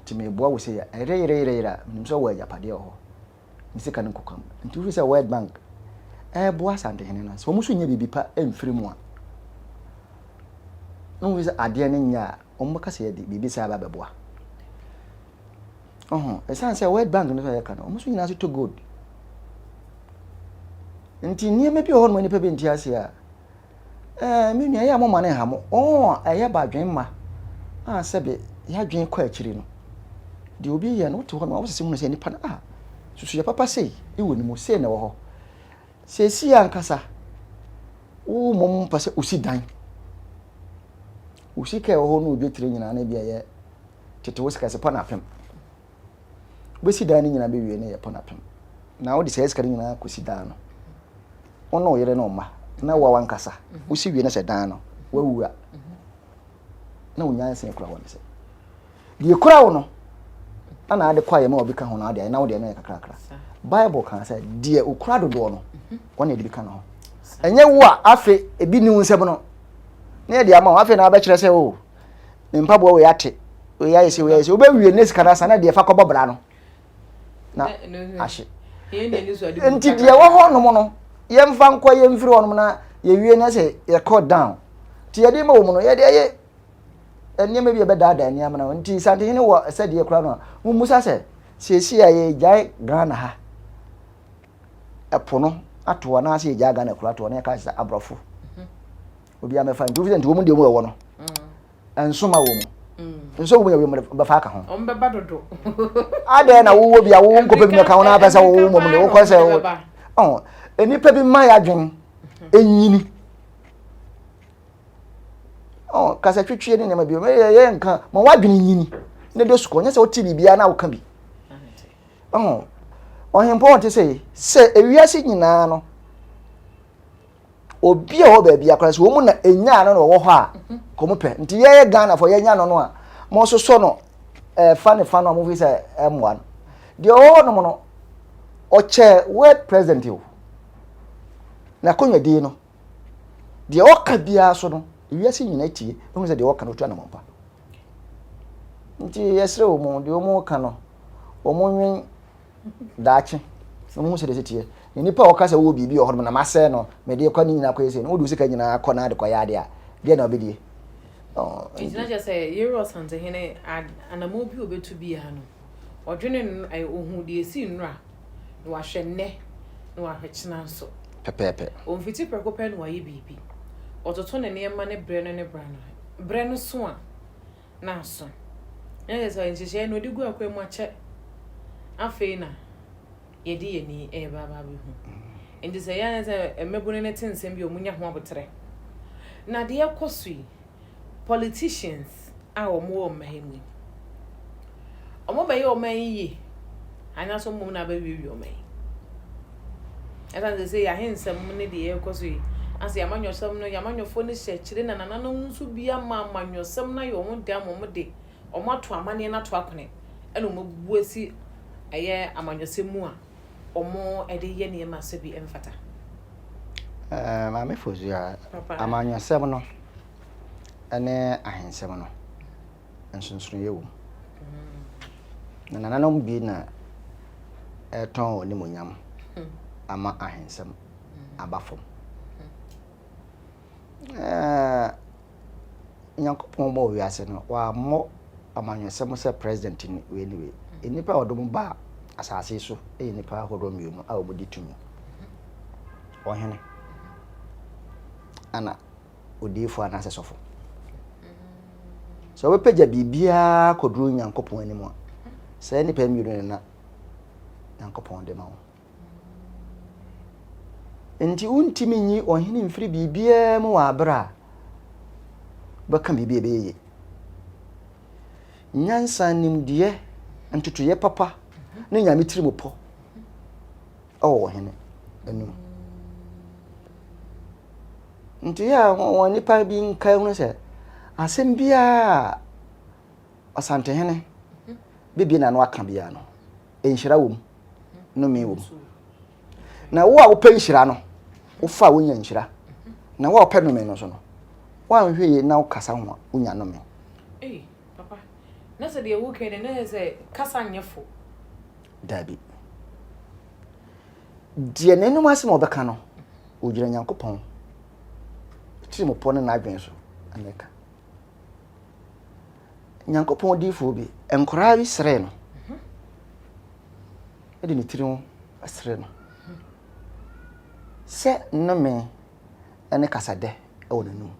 Nti meboa wo sei a, ɛyereyereyere a, menim sɛ wowɔ agyapadeɛ wɔ hɔ. Ne sika no nkokam. Nti wohwɛ sɛ World Bank ɛreboa Asantehene no a, sɛ wɔn nso nyɛ biribi pa mfiri mu a, na wɔhu sɛ adeɛ no nyɛ a, wɔbɛka sɛ yɛde biribi saa ba bɛboa. Ɔho, ɛsiane sɛ World Bank no sɛ yɛka no, wɔn nso nyinaa nso tɔ gold. Nti nneɛma bi wɔ hɔ nom nipa bi nte ase a, ɛɛ me nua yɛ a mo ma ne nha mo. Wɔn a ɛyɛ badwen ma a sɛbe yɛadwen kɔ akyiri no, deɛ obi yɛ no wote hɔ nom a wosese hunu sɛ nipa no a susuyɛ papa sei wɔ ne mu, sei na ɛwɔ hɔ. Seesei ankasa wo mmom pɛ sɛ osi dan. Wo sika a ɛwɔ hɔ no odwetire nyinaa no bi a ɛyɛ tete wo sika sɛ pɔn apem. Wobɛsi dan no nyinaa bɛwie no yɛ pɔn apem. Na wode saa sika no nyinaa kɔsi dan no. Wo ne wo yere ne wo mma na wo wankasa wosi wie no sɛ dan no wawu a na wo nyansa kura wɔ ne sɛ deɛ kura wo no na ade kɔ a yɛma obi ka ho na ade ayɛ na wo deɛ no yɛ kakrakra. Bible kaa sɛ deɛ okura dodoɔ no wɔn na yɛde bi ka ne ho. Ɛnyɛ wo a afe ebi ni wo nsam no na yɛde ama wo afei na abɛkyerɛ sɛ o oh, ne mpaboa wei ate wei ayɛ sɛ wei ayɛ sɛ wobɛwie ne sika no asa na deɛ fa kɔbɔ bra no na ahye. Nti deɛ ɛwɔ hɔ nom no yɛmfa nkɔ yɛmfiri hɔ nom na yɛwie na sɛ yɛkɔ down nti yɛde ma wɔ mu no yɛde ɛyɛ nneɛma bi a ɛbɛdaadaa nneɛma no nti Santehene wɔ sɛdeɛ kora no a mummusa sɛ seesei a yɛgyae Ghana ha ɛpo no ato anaasɛ yɛgyae Ghana kuro ato na yɛka sɛ aborɔfo mhm. obi amɛfa nti wofi sɛ nti wɔn deɛ mu ɛwɔ no mm. nsoma wɔ mu mm. nso wɔn yɛ wɔn bɛfa aka ho wɔn bɛba dodo adɛn na wowɔ bi a wowɔ nkɔpɛ bi mɛka ho na apɛ sɛ wowɔ mmom de wokɔ sɛ ɔn nnipa bi mma yɛ adwen ɛnyini mhm. Ɔ kasa twitwie ne nneɛma bi yɛ yɛ nka ma w'adwene nyini ne de sukɔ nyɛ sɛ wote biribiara na woka bi. Ɔho ɔhempɔn ɔte sɛ sɛ ewiase nyinaa no obi a ɔwɔ baabi akora sɛ wɔn mu na enyaa no na ɔwɔ hɔ a kɔn mu pɛ nti yɛyɛ Ghana fo yɛnya no no a mo sosɔ no ɛfa ne fa no a mo fi sɛ ɛmoa no deɛ ɔwɔ hɔ nom no ɔkyɛ world president o n'akonnwadie no Deɛ ɔka biara so no, wiase nyinaa tie, ehu sɛ deɛ ɔka no otu anamɔn pa. Nti yɛsrɛ wɔn, deɛ wɔn ka no, wɔn nwen daakye, na wɔn hu sɛ deɛ teɛ. Na nipa a ɔka sɛ ɔwɔ biribi wɔ hɔ nom na masɛe no, mede kɔ ne nyinaa kɔyɛ sei no, wode wo sika nyinaa kɔ na ade kɔyɛ adeɛ a, deɛ na ɔbɛdie. Nti na kyerɛ sɛ Yeru Asantehene anamɔn bi a ɔbɛtu biara no, ɔdwene no, ɔhu deɛ ɛsii nnora, na wahwɛ nnɛ, na wahwɛ kyena nso. Pɛpɛɛpɛ. Ɔmfiti prɛko pɛ na wayɛ biribi. Ɔtoto ne nneɛma ne berɛ no ne berɛ no. Berɛ no so a, na aso. Na kyerɛ sɛ nhyehyɛeɛ no ɔde gu akwan mu akyɛ. Afei na yɛde yɛn ani reba aba abɛhu. Nti sɛ ɛyɛ a na sɛ mmabunu no te nsɛm bi a wɔnya ho aboterɛ. Na deɛ ɛkɔ so yi, politicians a wɔn wɔ ɔman yi mu yi, wɔn bɛyɛ ɔman yi yie anaasɛ wɔn mmom na abɛwiewie ɔman yi? Ɛsan sɛ sɛ yɛahensɛm ne deɛ ɛrekɔ so yi, asɛ yɛamanyɔsɛm no, yɛamanyɔfoɔ no hyɛ akyire na nananom nso bi ama amanyɔsɛm no ayɛ wɔn de ama wɔn de wɔn ato amanneɛ no ato akone ɛna wɔn abubu asi ɛyɛ amanyɔsɛm mu a wɔde yɛ nneɛma sɛ bi mfata. Ɛɛ Maame Fozua, amanyɔsɛm no ne ahensɛm no, nsonsonoeɛ wɔ mu. Na nananom bi na ɛretɔn wɔn animuonyam ama ahensɛm aba fam. Ɛɛ Nyankopɔn bɔɔ wiase no, wammɔ amanyɔsɛm sɛ president ne wei ne wei. Nnipa a wɔde wɔn baa asase so yɛ nnipa ahodoɔ mmienu a wɔdi tumi. Ɔhene ana odiyifoɔ anaasɛ sɔfo. Sɛ wɔbɛpagya biribiara kɔduru Nyankopɔn anim a, saa nnipa mmienu no na Nyankopɔn de ma wɔn. Enti wontumi nyi ɔhene mfiri biribiara mu wɔ abere a bɛka biribi a ɛbɛyɛ yie. Nyansa, nimdeɛ, ntotoeɛ papa ne nyame tirimupɔ wɔ ɔhene anim. Nti yɛ a wɔn nnipa bi nkae hunu sɛ asɛm biara a Ɔsantehene bɛbie n'ano aka biara no, nhyira wɔ mu, nnome wɔ mu. Na wo a wopɛ nhyira no, wofa a wonya nhyira. Na wo a wopɛ nnome no nso no, woanhwɛ yie na wokasa ho a, wonya nnome. Ei, papa, na sɛ deɛ woka yi deɛ, na ɛyɛ sɛ kasa nyɛ fo. Daabi. Deɛ n'anom asɛm a ɔbɛka no, ɔgyina Nyankopɔn tirimupɔ ne n'adwene so na ɛka. Nyankopɔn odiyifoɔ bi, nkwadaa bi srɛɛ no de ne tiri ho srɛ no sɛ nnome ne kasadɛ wɔ n'anum.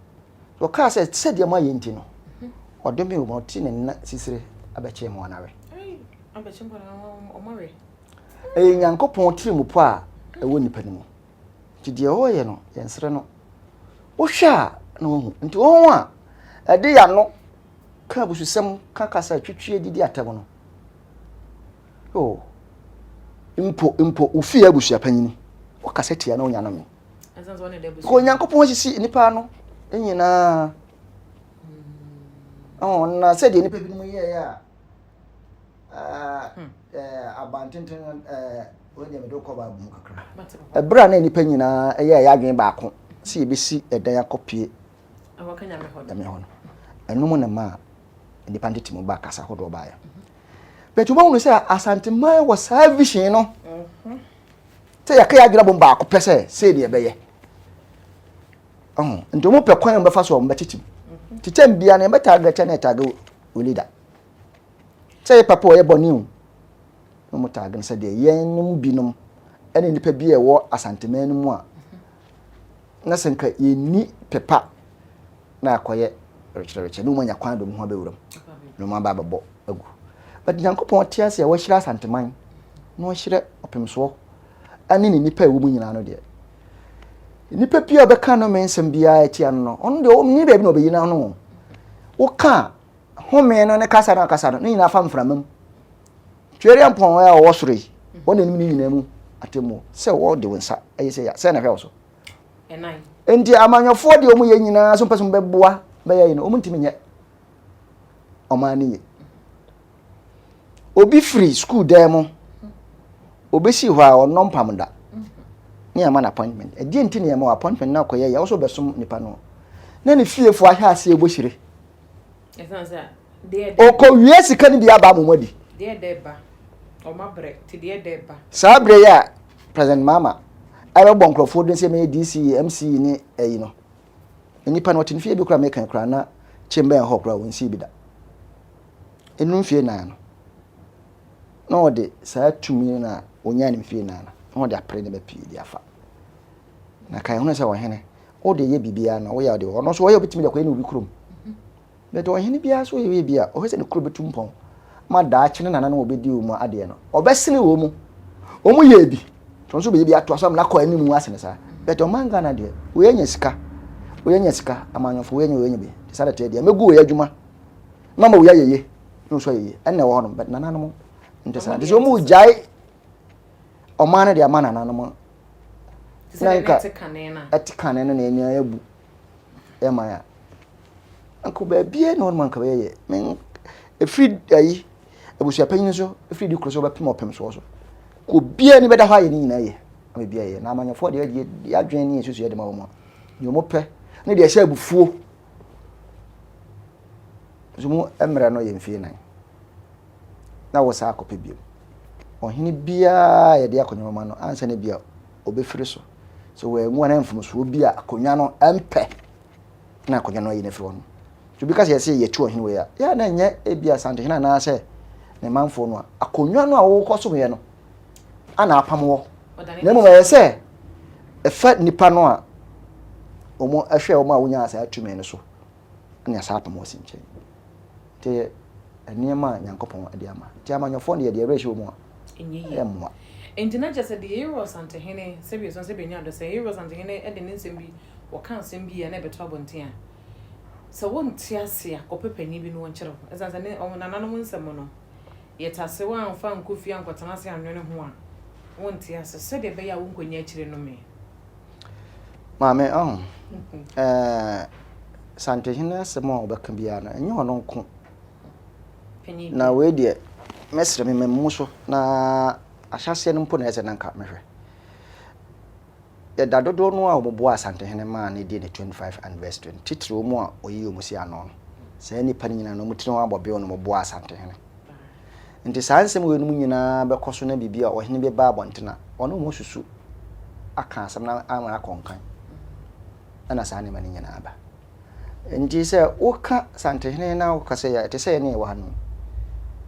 Ɔkaa sɛ sɛdeɛ moayɛ nti no, ɔdome wɔ mu, ɔte ne nna sisire abɛkyee mmoa no awe. Ɛyɛ Nyankopɔn tirimupɔ a ɛwɔ nipa no mu. Nti deɛ ɔreyɛ no, yɛnsrɛ no. Wohwɛ a na wahu. Nti wɔn a ɛde yɛn ano ka abususɛm, ka kasa twitwie didi atɛm no, oh, mpo mpo ofie abusua panyini, wɔkasa tia na onya no me. Kò Onyankopɔn asisi nnipa ano nyinaa. Oh, na sɛdeɛ nnipa binom yɛeɛ a abantenten no. Wei deɛ mede wo kɔ Bible mu kakra. Ɛberɛ a na nnipa nyinaa yɛɛ yɛn adwene baako sɛ yɛbɛsi ɛdan akɔpue Nyame hɔ no, ɛno mu na ɛmaa nnipa ntete mu baa kasa hodoɔ baeɛ. But wobɛhunu sɛ Asanteman wɔ saa vision no sɛ yɛka yɛ adwene abom baako pɛ sɛ sei ne yɛbɛyɛ. Nti wɔn pɛ kwan a wɔbɛfa so a wɔbɛtete mu. Kyekyɛm biara no yɛbɛtaage kyɛ na yɛtaage wo leader. Sɛ yɛ papa o yɛ bɔne o na wɔn taage no sɛdeɛ yɛn nom binom ɛne nnipa bi a ɛwɔ Asanteman no mu a na sɛ nka yɛnni pepa na akɔyɛ rekyerɛrekyerɛ na wɔn anya kwan de wɔn ho abɛwura mu na wɔn aba abɛbɔ agu. But Nyankopɔn te ase a wahyira Asanteman na wahyira ɔpemsoɔ ɛne ne nnipa a ɛwɔ mu nyinaa no deɛ nnipa bi a ɔbɛka no me nsɛm biara atia no no ɔno deɛ ɔnni baabi na ɔbɛyi n'ano. Woka home no ne kasa no akasa no ne nyinaa fa mframa mu. Tweaduampɔn a ɔwɔ soro yi, wɔn na anim ne nyinaa mu atemmuo sɛ wɔde wo nsa ɛyɛ sɛ ya sɛ na hwɛ wo so. Nti amanyɔfoɔ deɛ wɔn yɛ nyinaa so mpɛ so bɛboa bɛyɛ yi no wɔn ntumi nyɛ ɔman no yie. Obi firi sukuu dan mu obesi hɔ a ɔnnɔ mpam da ne ama no appointment. Ɛdeɛ nti na yɛma wɔ appointment na akɔyɛ yɛ ɔso bɛsom nipa no na ne fiefoɔ ahyɛ aseɛ bɔ hyire. Ɔkɔwie sika no bi aba ama wɔn adi. Saa berɛ yi a President Mahama ɛbɛbɔ nkurɔfoɔ din sɛ mɛyɛ DCE, MCE ne ɛyi no, nnipa no ɔte ne fie bi koraa meka koraa na chamber hɔ koraa wɔnsii bi da. Ɛnu mfie nan no, na ɔde saa tumi no a ɔnyaa no mfie nan no, na ɔde apere nneɛma pii de afa. Na kan hunu sɛ ɔhene, wode yɛ biribiara na woyɛ ɔde ɔno nso ɔyɛ obɛtumi de akɔyɛ ne obi kurom. But ɔhene biara nso yɛ bi a ɔhwɛ sɛ ne kuro bɛtu mpɔn ma daakye ne nananom wɔbɛdi wɔn mu adeɛ no ɔbɛsene wɔn mu. Wɔn yɛ bi wɔn nso bɛyɛ bi atoa so amena kɔ anim asene saa. But ɔman Ghana deɛ wei anya sika wei anya sika amanyɔfo wei anya wei anya bi saa na ɛteɛ deɛ mɛgu wei adwuma mama wei ayɛ yie na nso ayɛ yie ɛna ɛwɔ hɔnom but nananom nte saa nti sɛ wɔn gyae ɔman no de ama nananom na nka ɛte kane no na ɛni ayɛ bu ɛman a anka baabiara ni hɔ nom anka bɛyɛ yɛ men ɛfiri ayi abusuapanyin so ɛfiri di koro so bɛpem ɔpem soɔ so kò obiara ni bɛda hɔ ayɛ ne nyinaa yɛ ama biara yɛ na amanyɔfoɔ deɛ yɛ yɛadwene ne yɛn susu yɛ de ma wɔn a deɛ wɔn pɛ ne deɛ ɛhyɛ abufuo nso mu mmerɛ no yɛ mfie nan na wɔ saa akɔpɛ bio ɔhene biara yɛde akonnwa ma no ansa ne bia ɔbɛfiri so sɛ wɔanwu anaa mfomsoɔ bi a akonnwa no mpɛ na akonnwa no ayi no afiri hɔ no. Nti obi ka sɛ yɛsɛ yɛtu ɔhene wei a, yɛ a na ɛnyɛ ebi Asantehene anaasɛ ne manfoɔ no a, akonnwa no a wɔkɔsomyɛ no ana apam wɔ. Na mmom ɛyɛ sɛ ɛfa nnipa no a wɔn ɛhwɛ wɔn a wɔnyaa saa tumi no so na saa apam wɔ si nkyɛn. Nti ɛyɛ nneɛma a Nyankopɔn de ama. Nti amanyɔfoɔ no deɛ deɛ ɛwerɛ hyɛ wɔn mu a, Ɛnyɛ yie. Ɛmmoa. Enti na kyerɛ sɛ deɛ Yeroa Santehene, sɛbi ɛsɔn sɛ bɛnya dɔ, sɛ Yeroa Santehene de ne nsɛm bi, wɔka asɛm bi a na ɛbɛto abɔnten a, sɛ wonte ase a, kɔpɛ panin bi na ɔnkyerɛ wo. Ɛsiane sɛ ne, wɔn nananom nsɛm no, yɛtase, woamfa ankɔ fie ankɔtena ase annwene ho a, wonte ase, sɛdeɛ ɛbɛyɛ a wonkɔnya akyire nnome. Maame, ɔho, ɛɛ, Santehene asɛm a ɔbɛka biara no, ɛnyɛ ɔno nko. Na wei deɛ, mɛsrɛ me mmamu so na ahyɛaseɛ no mpo na ɛsɛ na nka mehwɛ. Yɛda dodoɔ no a wɔboa Asantehene maa no dii ne 25 anniversary no, titire wɔn a wɔyi wɔn si ano no, saa nnipa no nyinaa no wɔn tiri ho abɔ bew na wɔboa Asantehene. Nti saa nsɛm wei nom nyinaa bɛkɔ so na biribi a ɔhene bi ba abɔnten a, ɔne wɔn susu aka asɛm no ama akɔ nkan. Ɛna saa nneɛma no nyinaa ba. Enti sɛ woka Santehene na woka sɛ ɛte sɛ yɛne yɛwɔ ha no,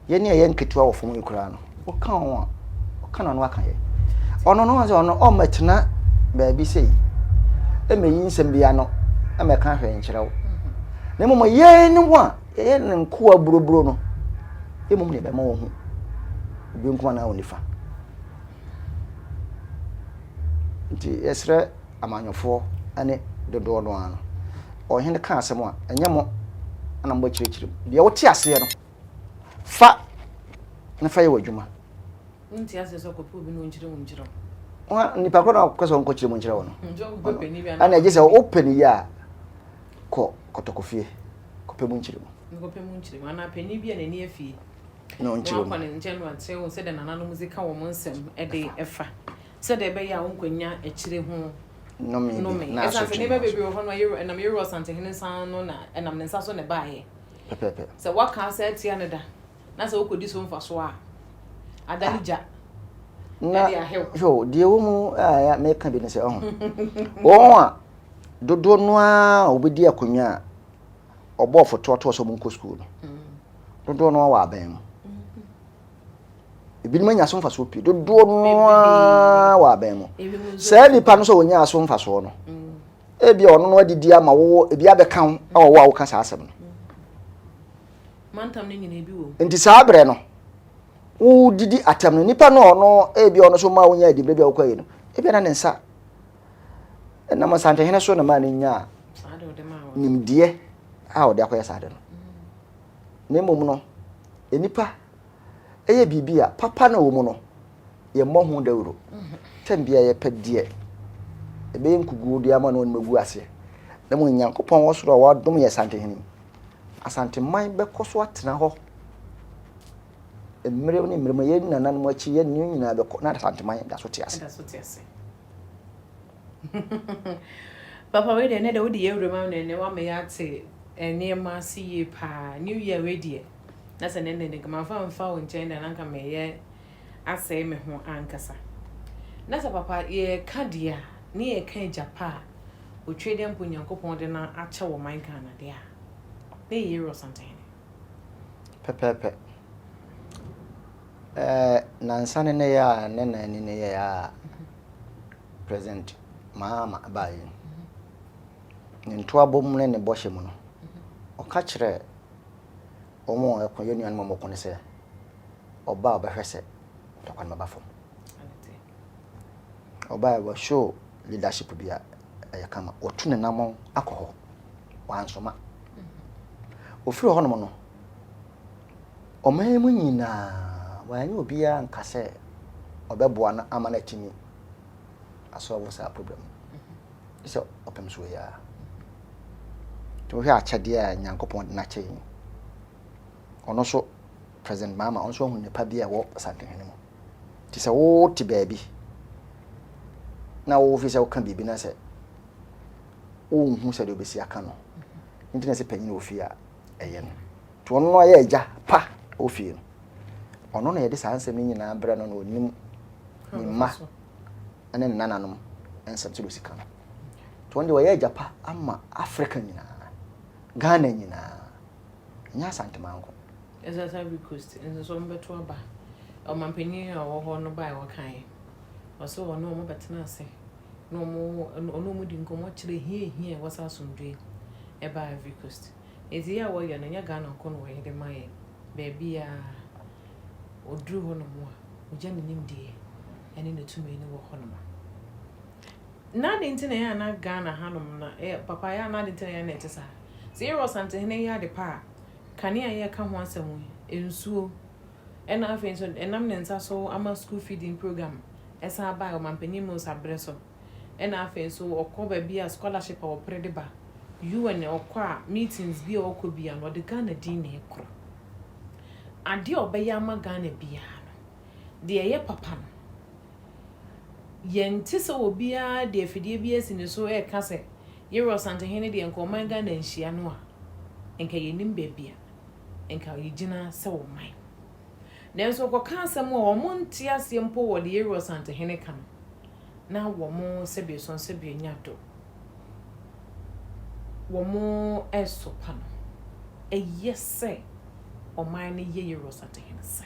yɛne ɛyɛ nketewa wɔ fam yi koraa no, woka wɔn a, ɔka na ɔno aka yɛ. Ɔno no sɛ ɔno ɔmmɛtena baabi sei, ɛmmɛyi nsɛm bi ano, ɛmmɛka hwee nkyerɛ wo. Na mmom yɛn ne ho a yɛyɛ ne nkoa buroburo no, mmom na ɛbɛma wɔn ho obenkum anaa onifa. Nti yɛsrɛ amanyɔfoɔ ne dodoɔ no ara no, ɔhene ka asɛm a, ɛnyɛ mo na mobɛkyerɛkyerɛ mu. Deɛ wote aseɛ no, fa na fa yɛ w'adwuma. Wonte aseɛ sɛ ɔkɔpɛ obi na ɔnkyerɛ mu nkyerɛ wo. Nipa korɔ na ɔkɔ sɛ ɔnkɔkyerɛ mu nkyerɛ wo no. Ɛna ɛgye sɛ wopɛ no yie a, kɔ kɔtɔkɔfie kɔpɛ mu nkyerɛ mu. Kɔpɛ mu nkyerɛ mu anaa panin bi a n'ani afie. Na wakɔ ne nkyɛn na wakyerɛ wo sɛdeɛ nananom dze ka wɔn nsɛm de fa. Sɛdeɛ ɛbɛyɛ a wonkɔnya akyire ho nnome. Ɛsiane sɛ nneɛma bebree wɔ hɔ no, ɛnam Yeroboam Asantehene nsa ano na ɛnam ne nsa so na ɛbaeɛ. Sɛ woaka asɛ atia no da, na sɛ wokɔdi so mfasoɔ a, adane gya na hwɛ deɛ ɛwɔ mu a meka bi ne sɛ ɔho wɔn a dodoɔ no ara a wɔbɛdi akonnwa a ɔbɔɔ fotoɔtoɔ sɛ wɔnkɔ sukuu no dodoɔ no ara wɔ abɛn mu ebinom anya so mfasoɔ pii dodoɔ no ara wɔ abɛn mu saa nipa no sɛ ɔnyaa so mfasoɔ no ebi a ɔno no adidi ama wo ebi abɛka ho ɛwɔ wo a woka saa asɛm no nti saa berɛ no wodidi atɛm no nipa no ɔno ebi ɔno so ma wonya adiberɛ bi a wokɔ yi no ebi na ne nsa ɛnam Asantehene so na maa no nyaa nimdeɛ a ɔde akɔyɛ saa de no na mmom no nnipa ɛyɛ biribi a papa na wɔ mu no yɛmmɔ ho dawuro tɛm bia yɛpɛ deɛ ɛbɛyɛ nkuguo de ama no ɔnim agu aseɛ na mmom Nyankopɔn wɔ soro a wadom yɛ Asantehene Asanteman bɛkɔ so atena hɔ mmerɛ ne mmerɛ mu yɛn nananom akyi yɛn ne nyinaa bɛkɔ na Asanteman da so te ase. Papa wei deɛ ɛnɛ deɛ wode yɛ awura mu ama ɛnɛ wama yɛate nneɛma ase yie paa. New year wei deɛ na sɛ nɛnɛ deɛ nka mamfa mfa wo nkyɛn deɛ na nka meyɛ asɛe me ho ankasa. Na sɛ papa yɛka deɛ a ne yɛka agya pa a otwe deɛ mpo Nyankopɔn de no akyɛ wɔ man Ghana deɛ a na yɛyɛ Ewura Ɔsantehene. Pɛpɛɛpɛ. Ɛɛ nansa ne nnɛ yi a ne nan ni ne yɛ a President Mahama baeɛ yi, ne ntoabɔ mu ne ne bɔhyɛ mu no, ɔka kyerɛɛ wɔn a wɔko, yɛn nuanom a wɔko no sɛ, ɔba a ɔbɛhwɛ sɛ ntɔkwa no bɛba fam. Ɔba a wɔshow leadership bi a ɛyɛ kama. Wɔtu ne namɔn akɔ hɔ. Wansoma. Ofiri hɔnom no, ɔman mu nyinaa, wanyɛ obiara anka sɛ ɔbɛboa no ama no atumi asɔlvo saa problem no. Sɛ ɔpem so yi ara. Nti wohwɛ akyɛdeɛ a Nyankopɔn de no akyɛ yi, ɔno nso President Mahama, ɔno nso ahu nnepa bi a ɛwɔ Asantehene mu. Nti sɛ wote baabi na wofi sɛ woka biribi na sɛ wonhu sɛdeɛ wobɛsi aka no, nti na sɛ panyin wɔ fie a ɛyɛ no. Nti ɔno no ayɛ agya pa wɔ fie no. Ɔno na yɛde saa nsɛm no nyinaa brɛ no na ɔnim ne mma ne ne nananom nsɛm sɛdeɛ ɔsi ka no. Nti ɔno deɛ ɔyɛ agya pa ama Africa nyinaa, Ghana nyinaa, ɛnyɛ Asanteman nko. Ɛsɛ sɛ Ivory Coast nso so wɔbɛto aba. Ɔmanpanyin a ɔwɔ hɔ no bae wɔkae. Ɔsɛ ɔne wɔn bɛtena ase na wɔn ɔne wɔn di nkɔmmɔ kyerɛ hia ehia ɛwɔ sɛ asomdwoe ɛba Ivory Coast. Enti yɛ a wɔyɛ no ɛnyɛ Ghana nko na wɔyɛ de ma yɛn. Baabiara ɔduru hɔnom a, ɔgya ne nimdeɛ ne ne tumi no wɔ hɔnom. Na adɛn nti na ɛyɛ a na Ghana hanom na papa ɛyɛ a na adɛn nti na ɛyɛ a na ɛte saa? Sɛ yɛwɔ Ɔsantehene yɛ ade pa a, kanea a yɛreka ho asɛm yi, nsuo, ɛna afei nso ɛnam ne nsa so ama school feeding program ɛsan baeɛ Ɔmanpanin Mills aberɛ so. Ɛna afei nso ɔkɔ baabi a scholarship a wɔpere de ba, UN ɔkɔ a meetings bi a ɔkɔ biara no ɔde Ghana din na ɛkorɔ. Adeɛ a ɔbɛyɛ ama Ghana biara no, deɛ ɛyɛ papa no, yɛnte sɛ obiara de afidie bi asi ne so reka sɛ Yɛwura Ɔsantehene deɛ nka ɔman Ghana nhyia no a, nka yɛnnim baabi a nka yɛgyina sɛ ɔman. Nanso ɔkɔka asɛm a wɔnte aseɛ mpo wɔ deɛ Yɛwura Ɔsantehene ka no, na wɔn sɛbeɔsɔn sɛbeɔnya do, wɔn resopa no. Ɛyɛ sɛ ɔman no yɛ Yɛwura Ɔsantehene saa.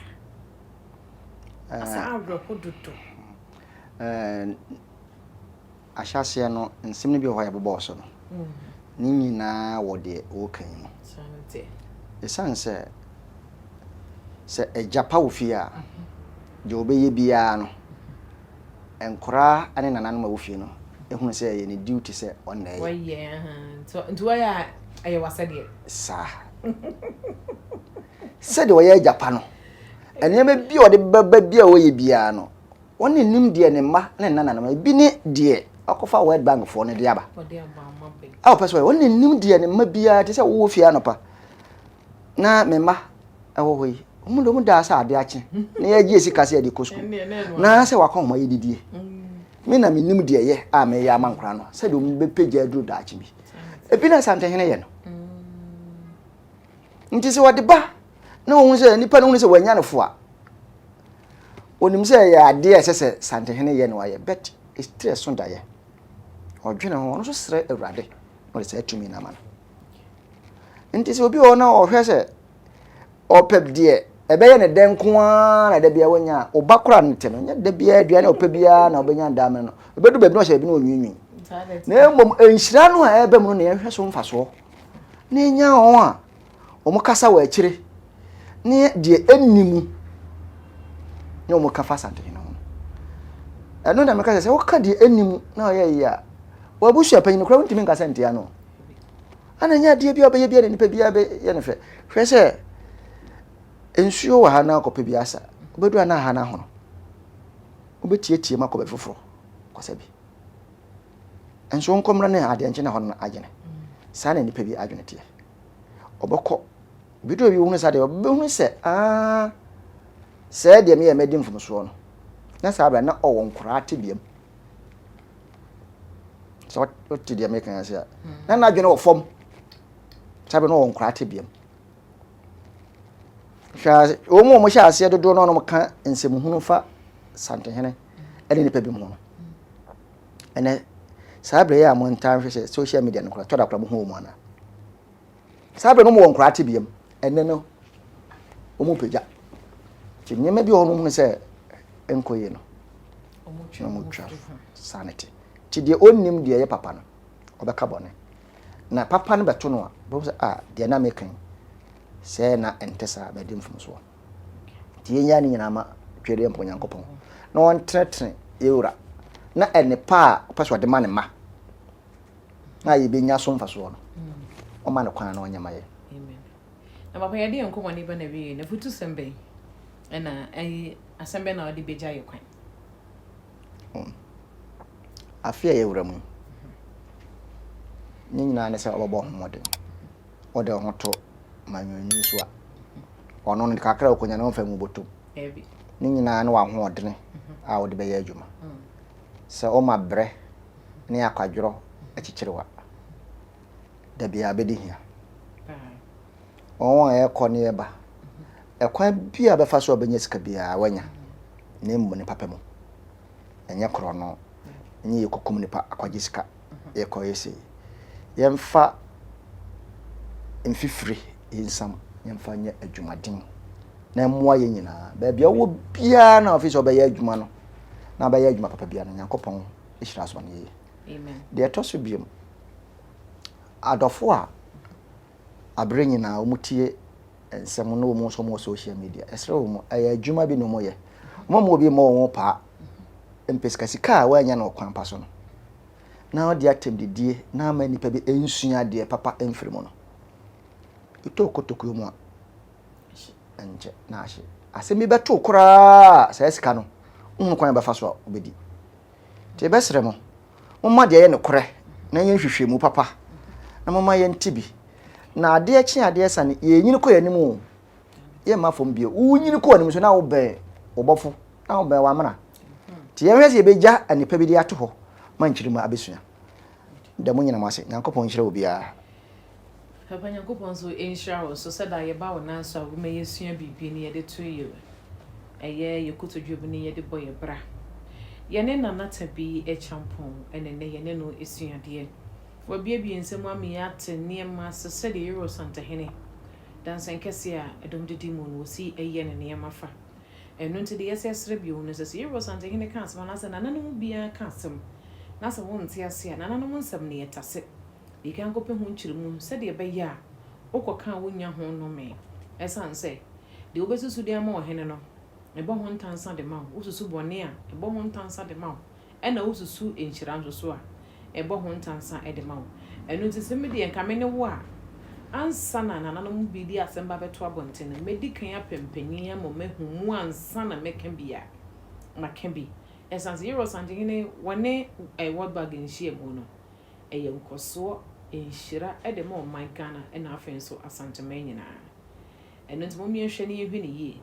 Asa awerɛho dodo. Ahyɛaseɛ no, nsɛm no bi wɔ hɔ a yɛbobɔɔ so no, ne nyinaa wɔ deɛ wɔreka yi mu. Ɛsiane sɛ sɛ agya pa wɔ fie a, deɛ ɔbɛyɛ biara no, nkoraa ne nananom a ɛwɔ fie no hunu sɛ ɛyɛ ne duty sɛ ɔno na ɛyɛ. Nti wɔyɛ a ɛyɛ w'asɛdeɛ. Saa. Sɛdeɛ ɔyɛ agya pa no, nneɛma bi a ɔde bɛba bi a ɔyɛ biara no, Wɔn na nim deɛ ne mma ne ne nananom, ebi ne deɛ wakɔfa World Bank foɔ no de aba. A ɔpɛ sɛ ɔyɛ, wɔn na nim deɛ ne mma biara te sɛ wowɔ fie anɔpa na me mma ɛwɔ hɔ yi. Wɔn de wɔn daa sɛ ade akye na yɛgye sika sɛ yɛde kɔ sukuu na sɛ wakɔ homa yɛdidie. Me na menim deɛ ɛyɛ a meyɛ ama nkora no sɛdeɛ wɔn bɛpagya aduru daakye bi. Ebi na Asantehene yɛ no. Nti sɛ wɔde ba na wɔhu sɛ nipa no hu sɛ wɔanya no fo a, onim sɛ ɛyɛ adeɛ a ɛsɛ sɛ Santehene yɛ na wayɛ but ɛtiri ɛso daeɛ. Ɔdwene ho, ɔno nso srɛ Awurade na ɔde saa tumi no ama no. Nti sɛ obi wɔ hɔ na ɔhwɛ sɛ ɔpɛ deɛ ɛbɛyɛ ne dɛ nko ara na da biara wanya a, ɔba koraa no te no, nyɛ da biara aduane a ɔpɛ biara na ɔbɛnya daa mene no. Ɛbɛdu baabi na ɔhyɛ baabi na ɔnwiinwii. Na mmom nhyira no a ɛreba mu no na yɛhwɛ so mfasoɔ na ɛnya wɔn a wɔkasa wɔ akyire ne deɛ ɛnni mu ne wɔn ka fa Asantehene ho no. Ɛno na meka sɛ sɛ woka deɛ ɛnni mu na ɔyɛ yie a, w'abusua panyin koraa wontumi nkasa ntia no. Ana nyɛ adeɛ bi a ɔbɛyɛ bi a na nipa biara bɛyɛ no fɛ. Hwɛ sɛ nsuo wɔ ha na akɔpɛ bi asa. Wobɛduru a na ha no ahono. Wobɛtiatia mu akɔ baabi foforɔ kɔsa bi. Nso nkɔmmra ne adeɛ nkye na hɔ no adwene. Saa na nipa bi adwene teɛ. Ɔbɛkɔ bi duru bi wohunu saa deɛ ɔbɛhunu sɛ aa sɛɛ deɛ meyɛ madi mfomsoɔ no. Na saa berɛ na ɔwɔ nkoraa tebea mu. Sɛ wote deɛ meka ase a, na n'adwene wɔ fam. Saa berɛ no ɔwɔ nkoraa tebea mu. Hwɛ wɔn a wɔhyɛ aseɛ dodoɔ no a wɔka nsɛmhunu fa Santehene ne nnipa bi ho no. Ɛnɛ saa berɛ yi a montaa nhwɛ sɛ social media no koraa tɔ da koraa mohu wɔn anaa? Saa berɛ no wɔwɔ nkoraa tebea mu. Ɛnɛ no wɔn pagya. Nti nneɛma bi wɔ hɔ no hunu sɛ ɛnkɔ yie no na wɔtwa saa ne te. Nti deɛ ɔnnim deɛ ɛyɛ papa no ɔbɛka bɔne. Na papa no bɛto no a bɛhu sɛ ah deɛ na meka yi sɛ na ɛnte saa madi mfomsoɔ. Nti yɛnyaa ne nyinaa ma Twedeɛ mpo Onyankopɔn na ɔntenetene yɛn wura na nnepa a ɔpɛ sɛ ɔde ma ne mma na yɛbɛnya so mfasoɔ no ɔma no kwan na ɔnyɛ ma yɛn. Amen. Na papa yɛde yɛn nkɔmmɔ no ba na wie na futusɛm bɛn ɛna ɛyi asɛm bɛn na ɔde bɛgya yɛ kwan? Afe a yɛwura mu yi, ne nyinaa ne sɛ ɔbɛbɔ ho mmɔden. Wode wo ho to manyɔnyi so a, ɔno no kakra a ɔkɔnya no ɔmfa ngu bɔtɔ mu. Ne nyinaa ne w'ahoɔdene a wode bɛyɛ adwuma. Sɛ woma brɛ ne akwadworɔ kyekyere wo a, da biara bɛdi hia. Wɔn a ɛkɔ ne ɛba, ɛkwan bi a bɛfa so a bɛnya sika biara wanya, na mmom ne papa mu. Ɛnyɛ korɔno, ɛnyɛ yɛkɔkum nipa akɔgye sika, yɛkɔyɛ sei. Yɛmfa mfifire nsam, yɛmfa nyɛ adwumaden na ɛmmoa yɛn nyinaa. Baabi a wowɔ biara na afei sɛ wobɛyɛ adwuma no, na wobɛyɛ adwuma papa biara no, Nyankopɔn hyira so ma no yie. Deɛ ɛtɔ so biom, adɔfo a abere nyinaa wɔtie nsɛm na wɔn nso wɔwɔ social media, ɛsrɛ wɔn, ɛyɛ adwuma bi na wɔyɛ. Wɔn mu obi mmɔ wɔn paa mpɛ sika, sika a wɔanya no ɔkwan pa so no, na ɔde atɛmdidie na ama nnipa bi nsua adeɛ papa mfiri mu no, ɛtɔ kotokuo mu a, ɛnkyɛ na ahye. Asɛm bi bɛto koraa saa sika no, wohunu kwan a bɛfa so a wobɛdi. Nti yɛbɛsrɛ mo, momma deɛ ɛyɛ nokorɛ na ɛnyɛ nhwehwɛmu papa, na momma yɛnte bi. Na adeɛ kye adeɛ sa no, yɛnyini kɔ yɛn anim o, yɛmma fam bio. Wonyini kɔ w'anim so na wobɛn wo bɔfo, na wobɛn w'amena. Nti yɛnhwɛ sɛ yɛbɛgya nnepa bi de ato hɔ ma nkyirimma abɛsua. Da mo nyina mo ase. Nyankopɔn nhyira obiara. Papa Nyankopɔn nso nhyira wo nso sɛ da yɛba wo nan so a woma yɛsua biribi ne yɛde to yɛ ɛyɛ yɛ kotodwe mu ne yɛde bɔ yɛ bra. Yɛne Nana Tabi Acheampong ɛna nnɛ yɛne no sua adeɛ. Wabuebue nsɛm mu ama yɛate nneɛma ase sɛdeɛ Euro Santehene, dansɛnkɛseɛ a ɛdɔm didi mu no ɔsi yɛ ne nneɛma fa. Ɛno nti deɛ yɛsɛ srɛ bio no sɛ, sɛ Euro Santehene ka asɛm anaasɛ nananom mu biara ka asɛm na sɛ wonte ase a, nananom nsɛm no yɛtase. Di kan kɔpɛ ho nkyerɛmu sɛdeɛ ɛbɛyɛ a wokɔka a wonnya ho nnome. Ɛsiane sɛ, deɛ wobɛsusu de ama ɔhene no, ɛbɔ ho ntansa de ma wo, wosusu bɔne a, ɛbɔ ho ntansa de ma wo, ɛna wosusu nhyira nso so a, ɛbɔ ho ntansa de ma wo. Ɛno nti sɛ me deɛ nka me ne wo a, ansa na nananom bi de asɛm ba bɛto abɔnten no, mɛdi kan apɛ mpanin ama wɔahu mu ansa na mɛka bi a, maka bi. Ɛsiane sɛ Yɛwura Ɔsantehene wɔne World Bank nhyiamu no, ɛyɛ nkɔsoɔ, nhyira de ma ɔman Ghana ɛna afei nso Asanteman nyinaa. Ɛno nti mom yɛnhwɛ na yɛnhwɛ no yie.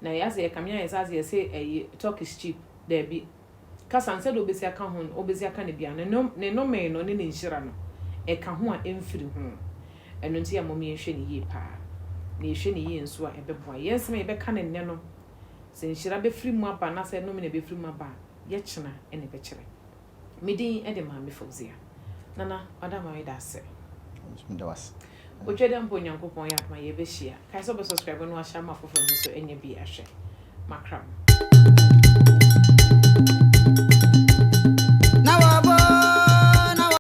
Na yɛ asɛ yɛkame ayɛ sɛ asɛ yɛse ɛyi talk is cheap. Daabi. Kasa no sɛdeɛ wobɛsi aka ho no wobɛsi aka no biara no ne nnome no ne ne nhyira no ɛka ho a ɛmfiri ho. Ɛno nti yɛ mom yɛnhwɛ no yie paa. Na yɛhwɛ no yie nso a ɛbɛboa yɛn. Nsɛm a yɛbɛka no nnɛ no sɛ nhyira bɛfiri mu aba anaasɛ nnome na ɛbɛfiri mu aba a yɛkyena na ɛbɛkyerɛ. Me din de Maame Fauzia. Nana, ɔda ma meda ase. Meda wo ase. Otwa dɛ mpo Onyankopɔn yɛ adom a yɛbɛhyia. Kae sɛ wobɛ subscribe na wahyɛ ama afoforɔ nso so anya bi ahwɛ. Makra mo.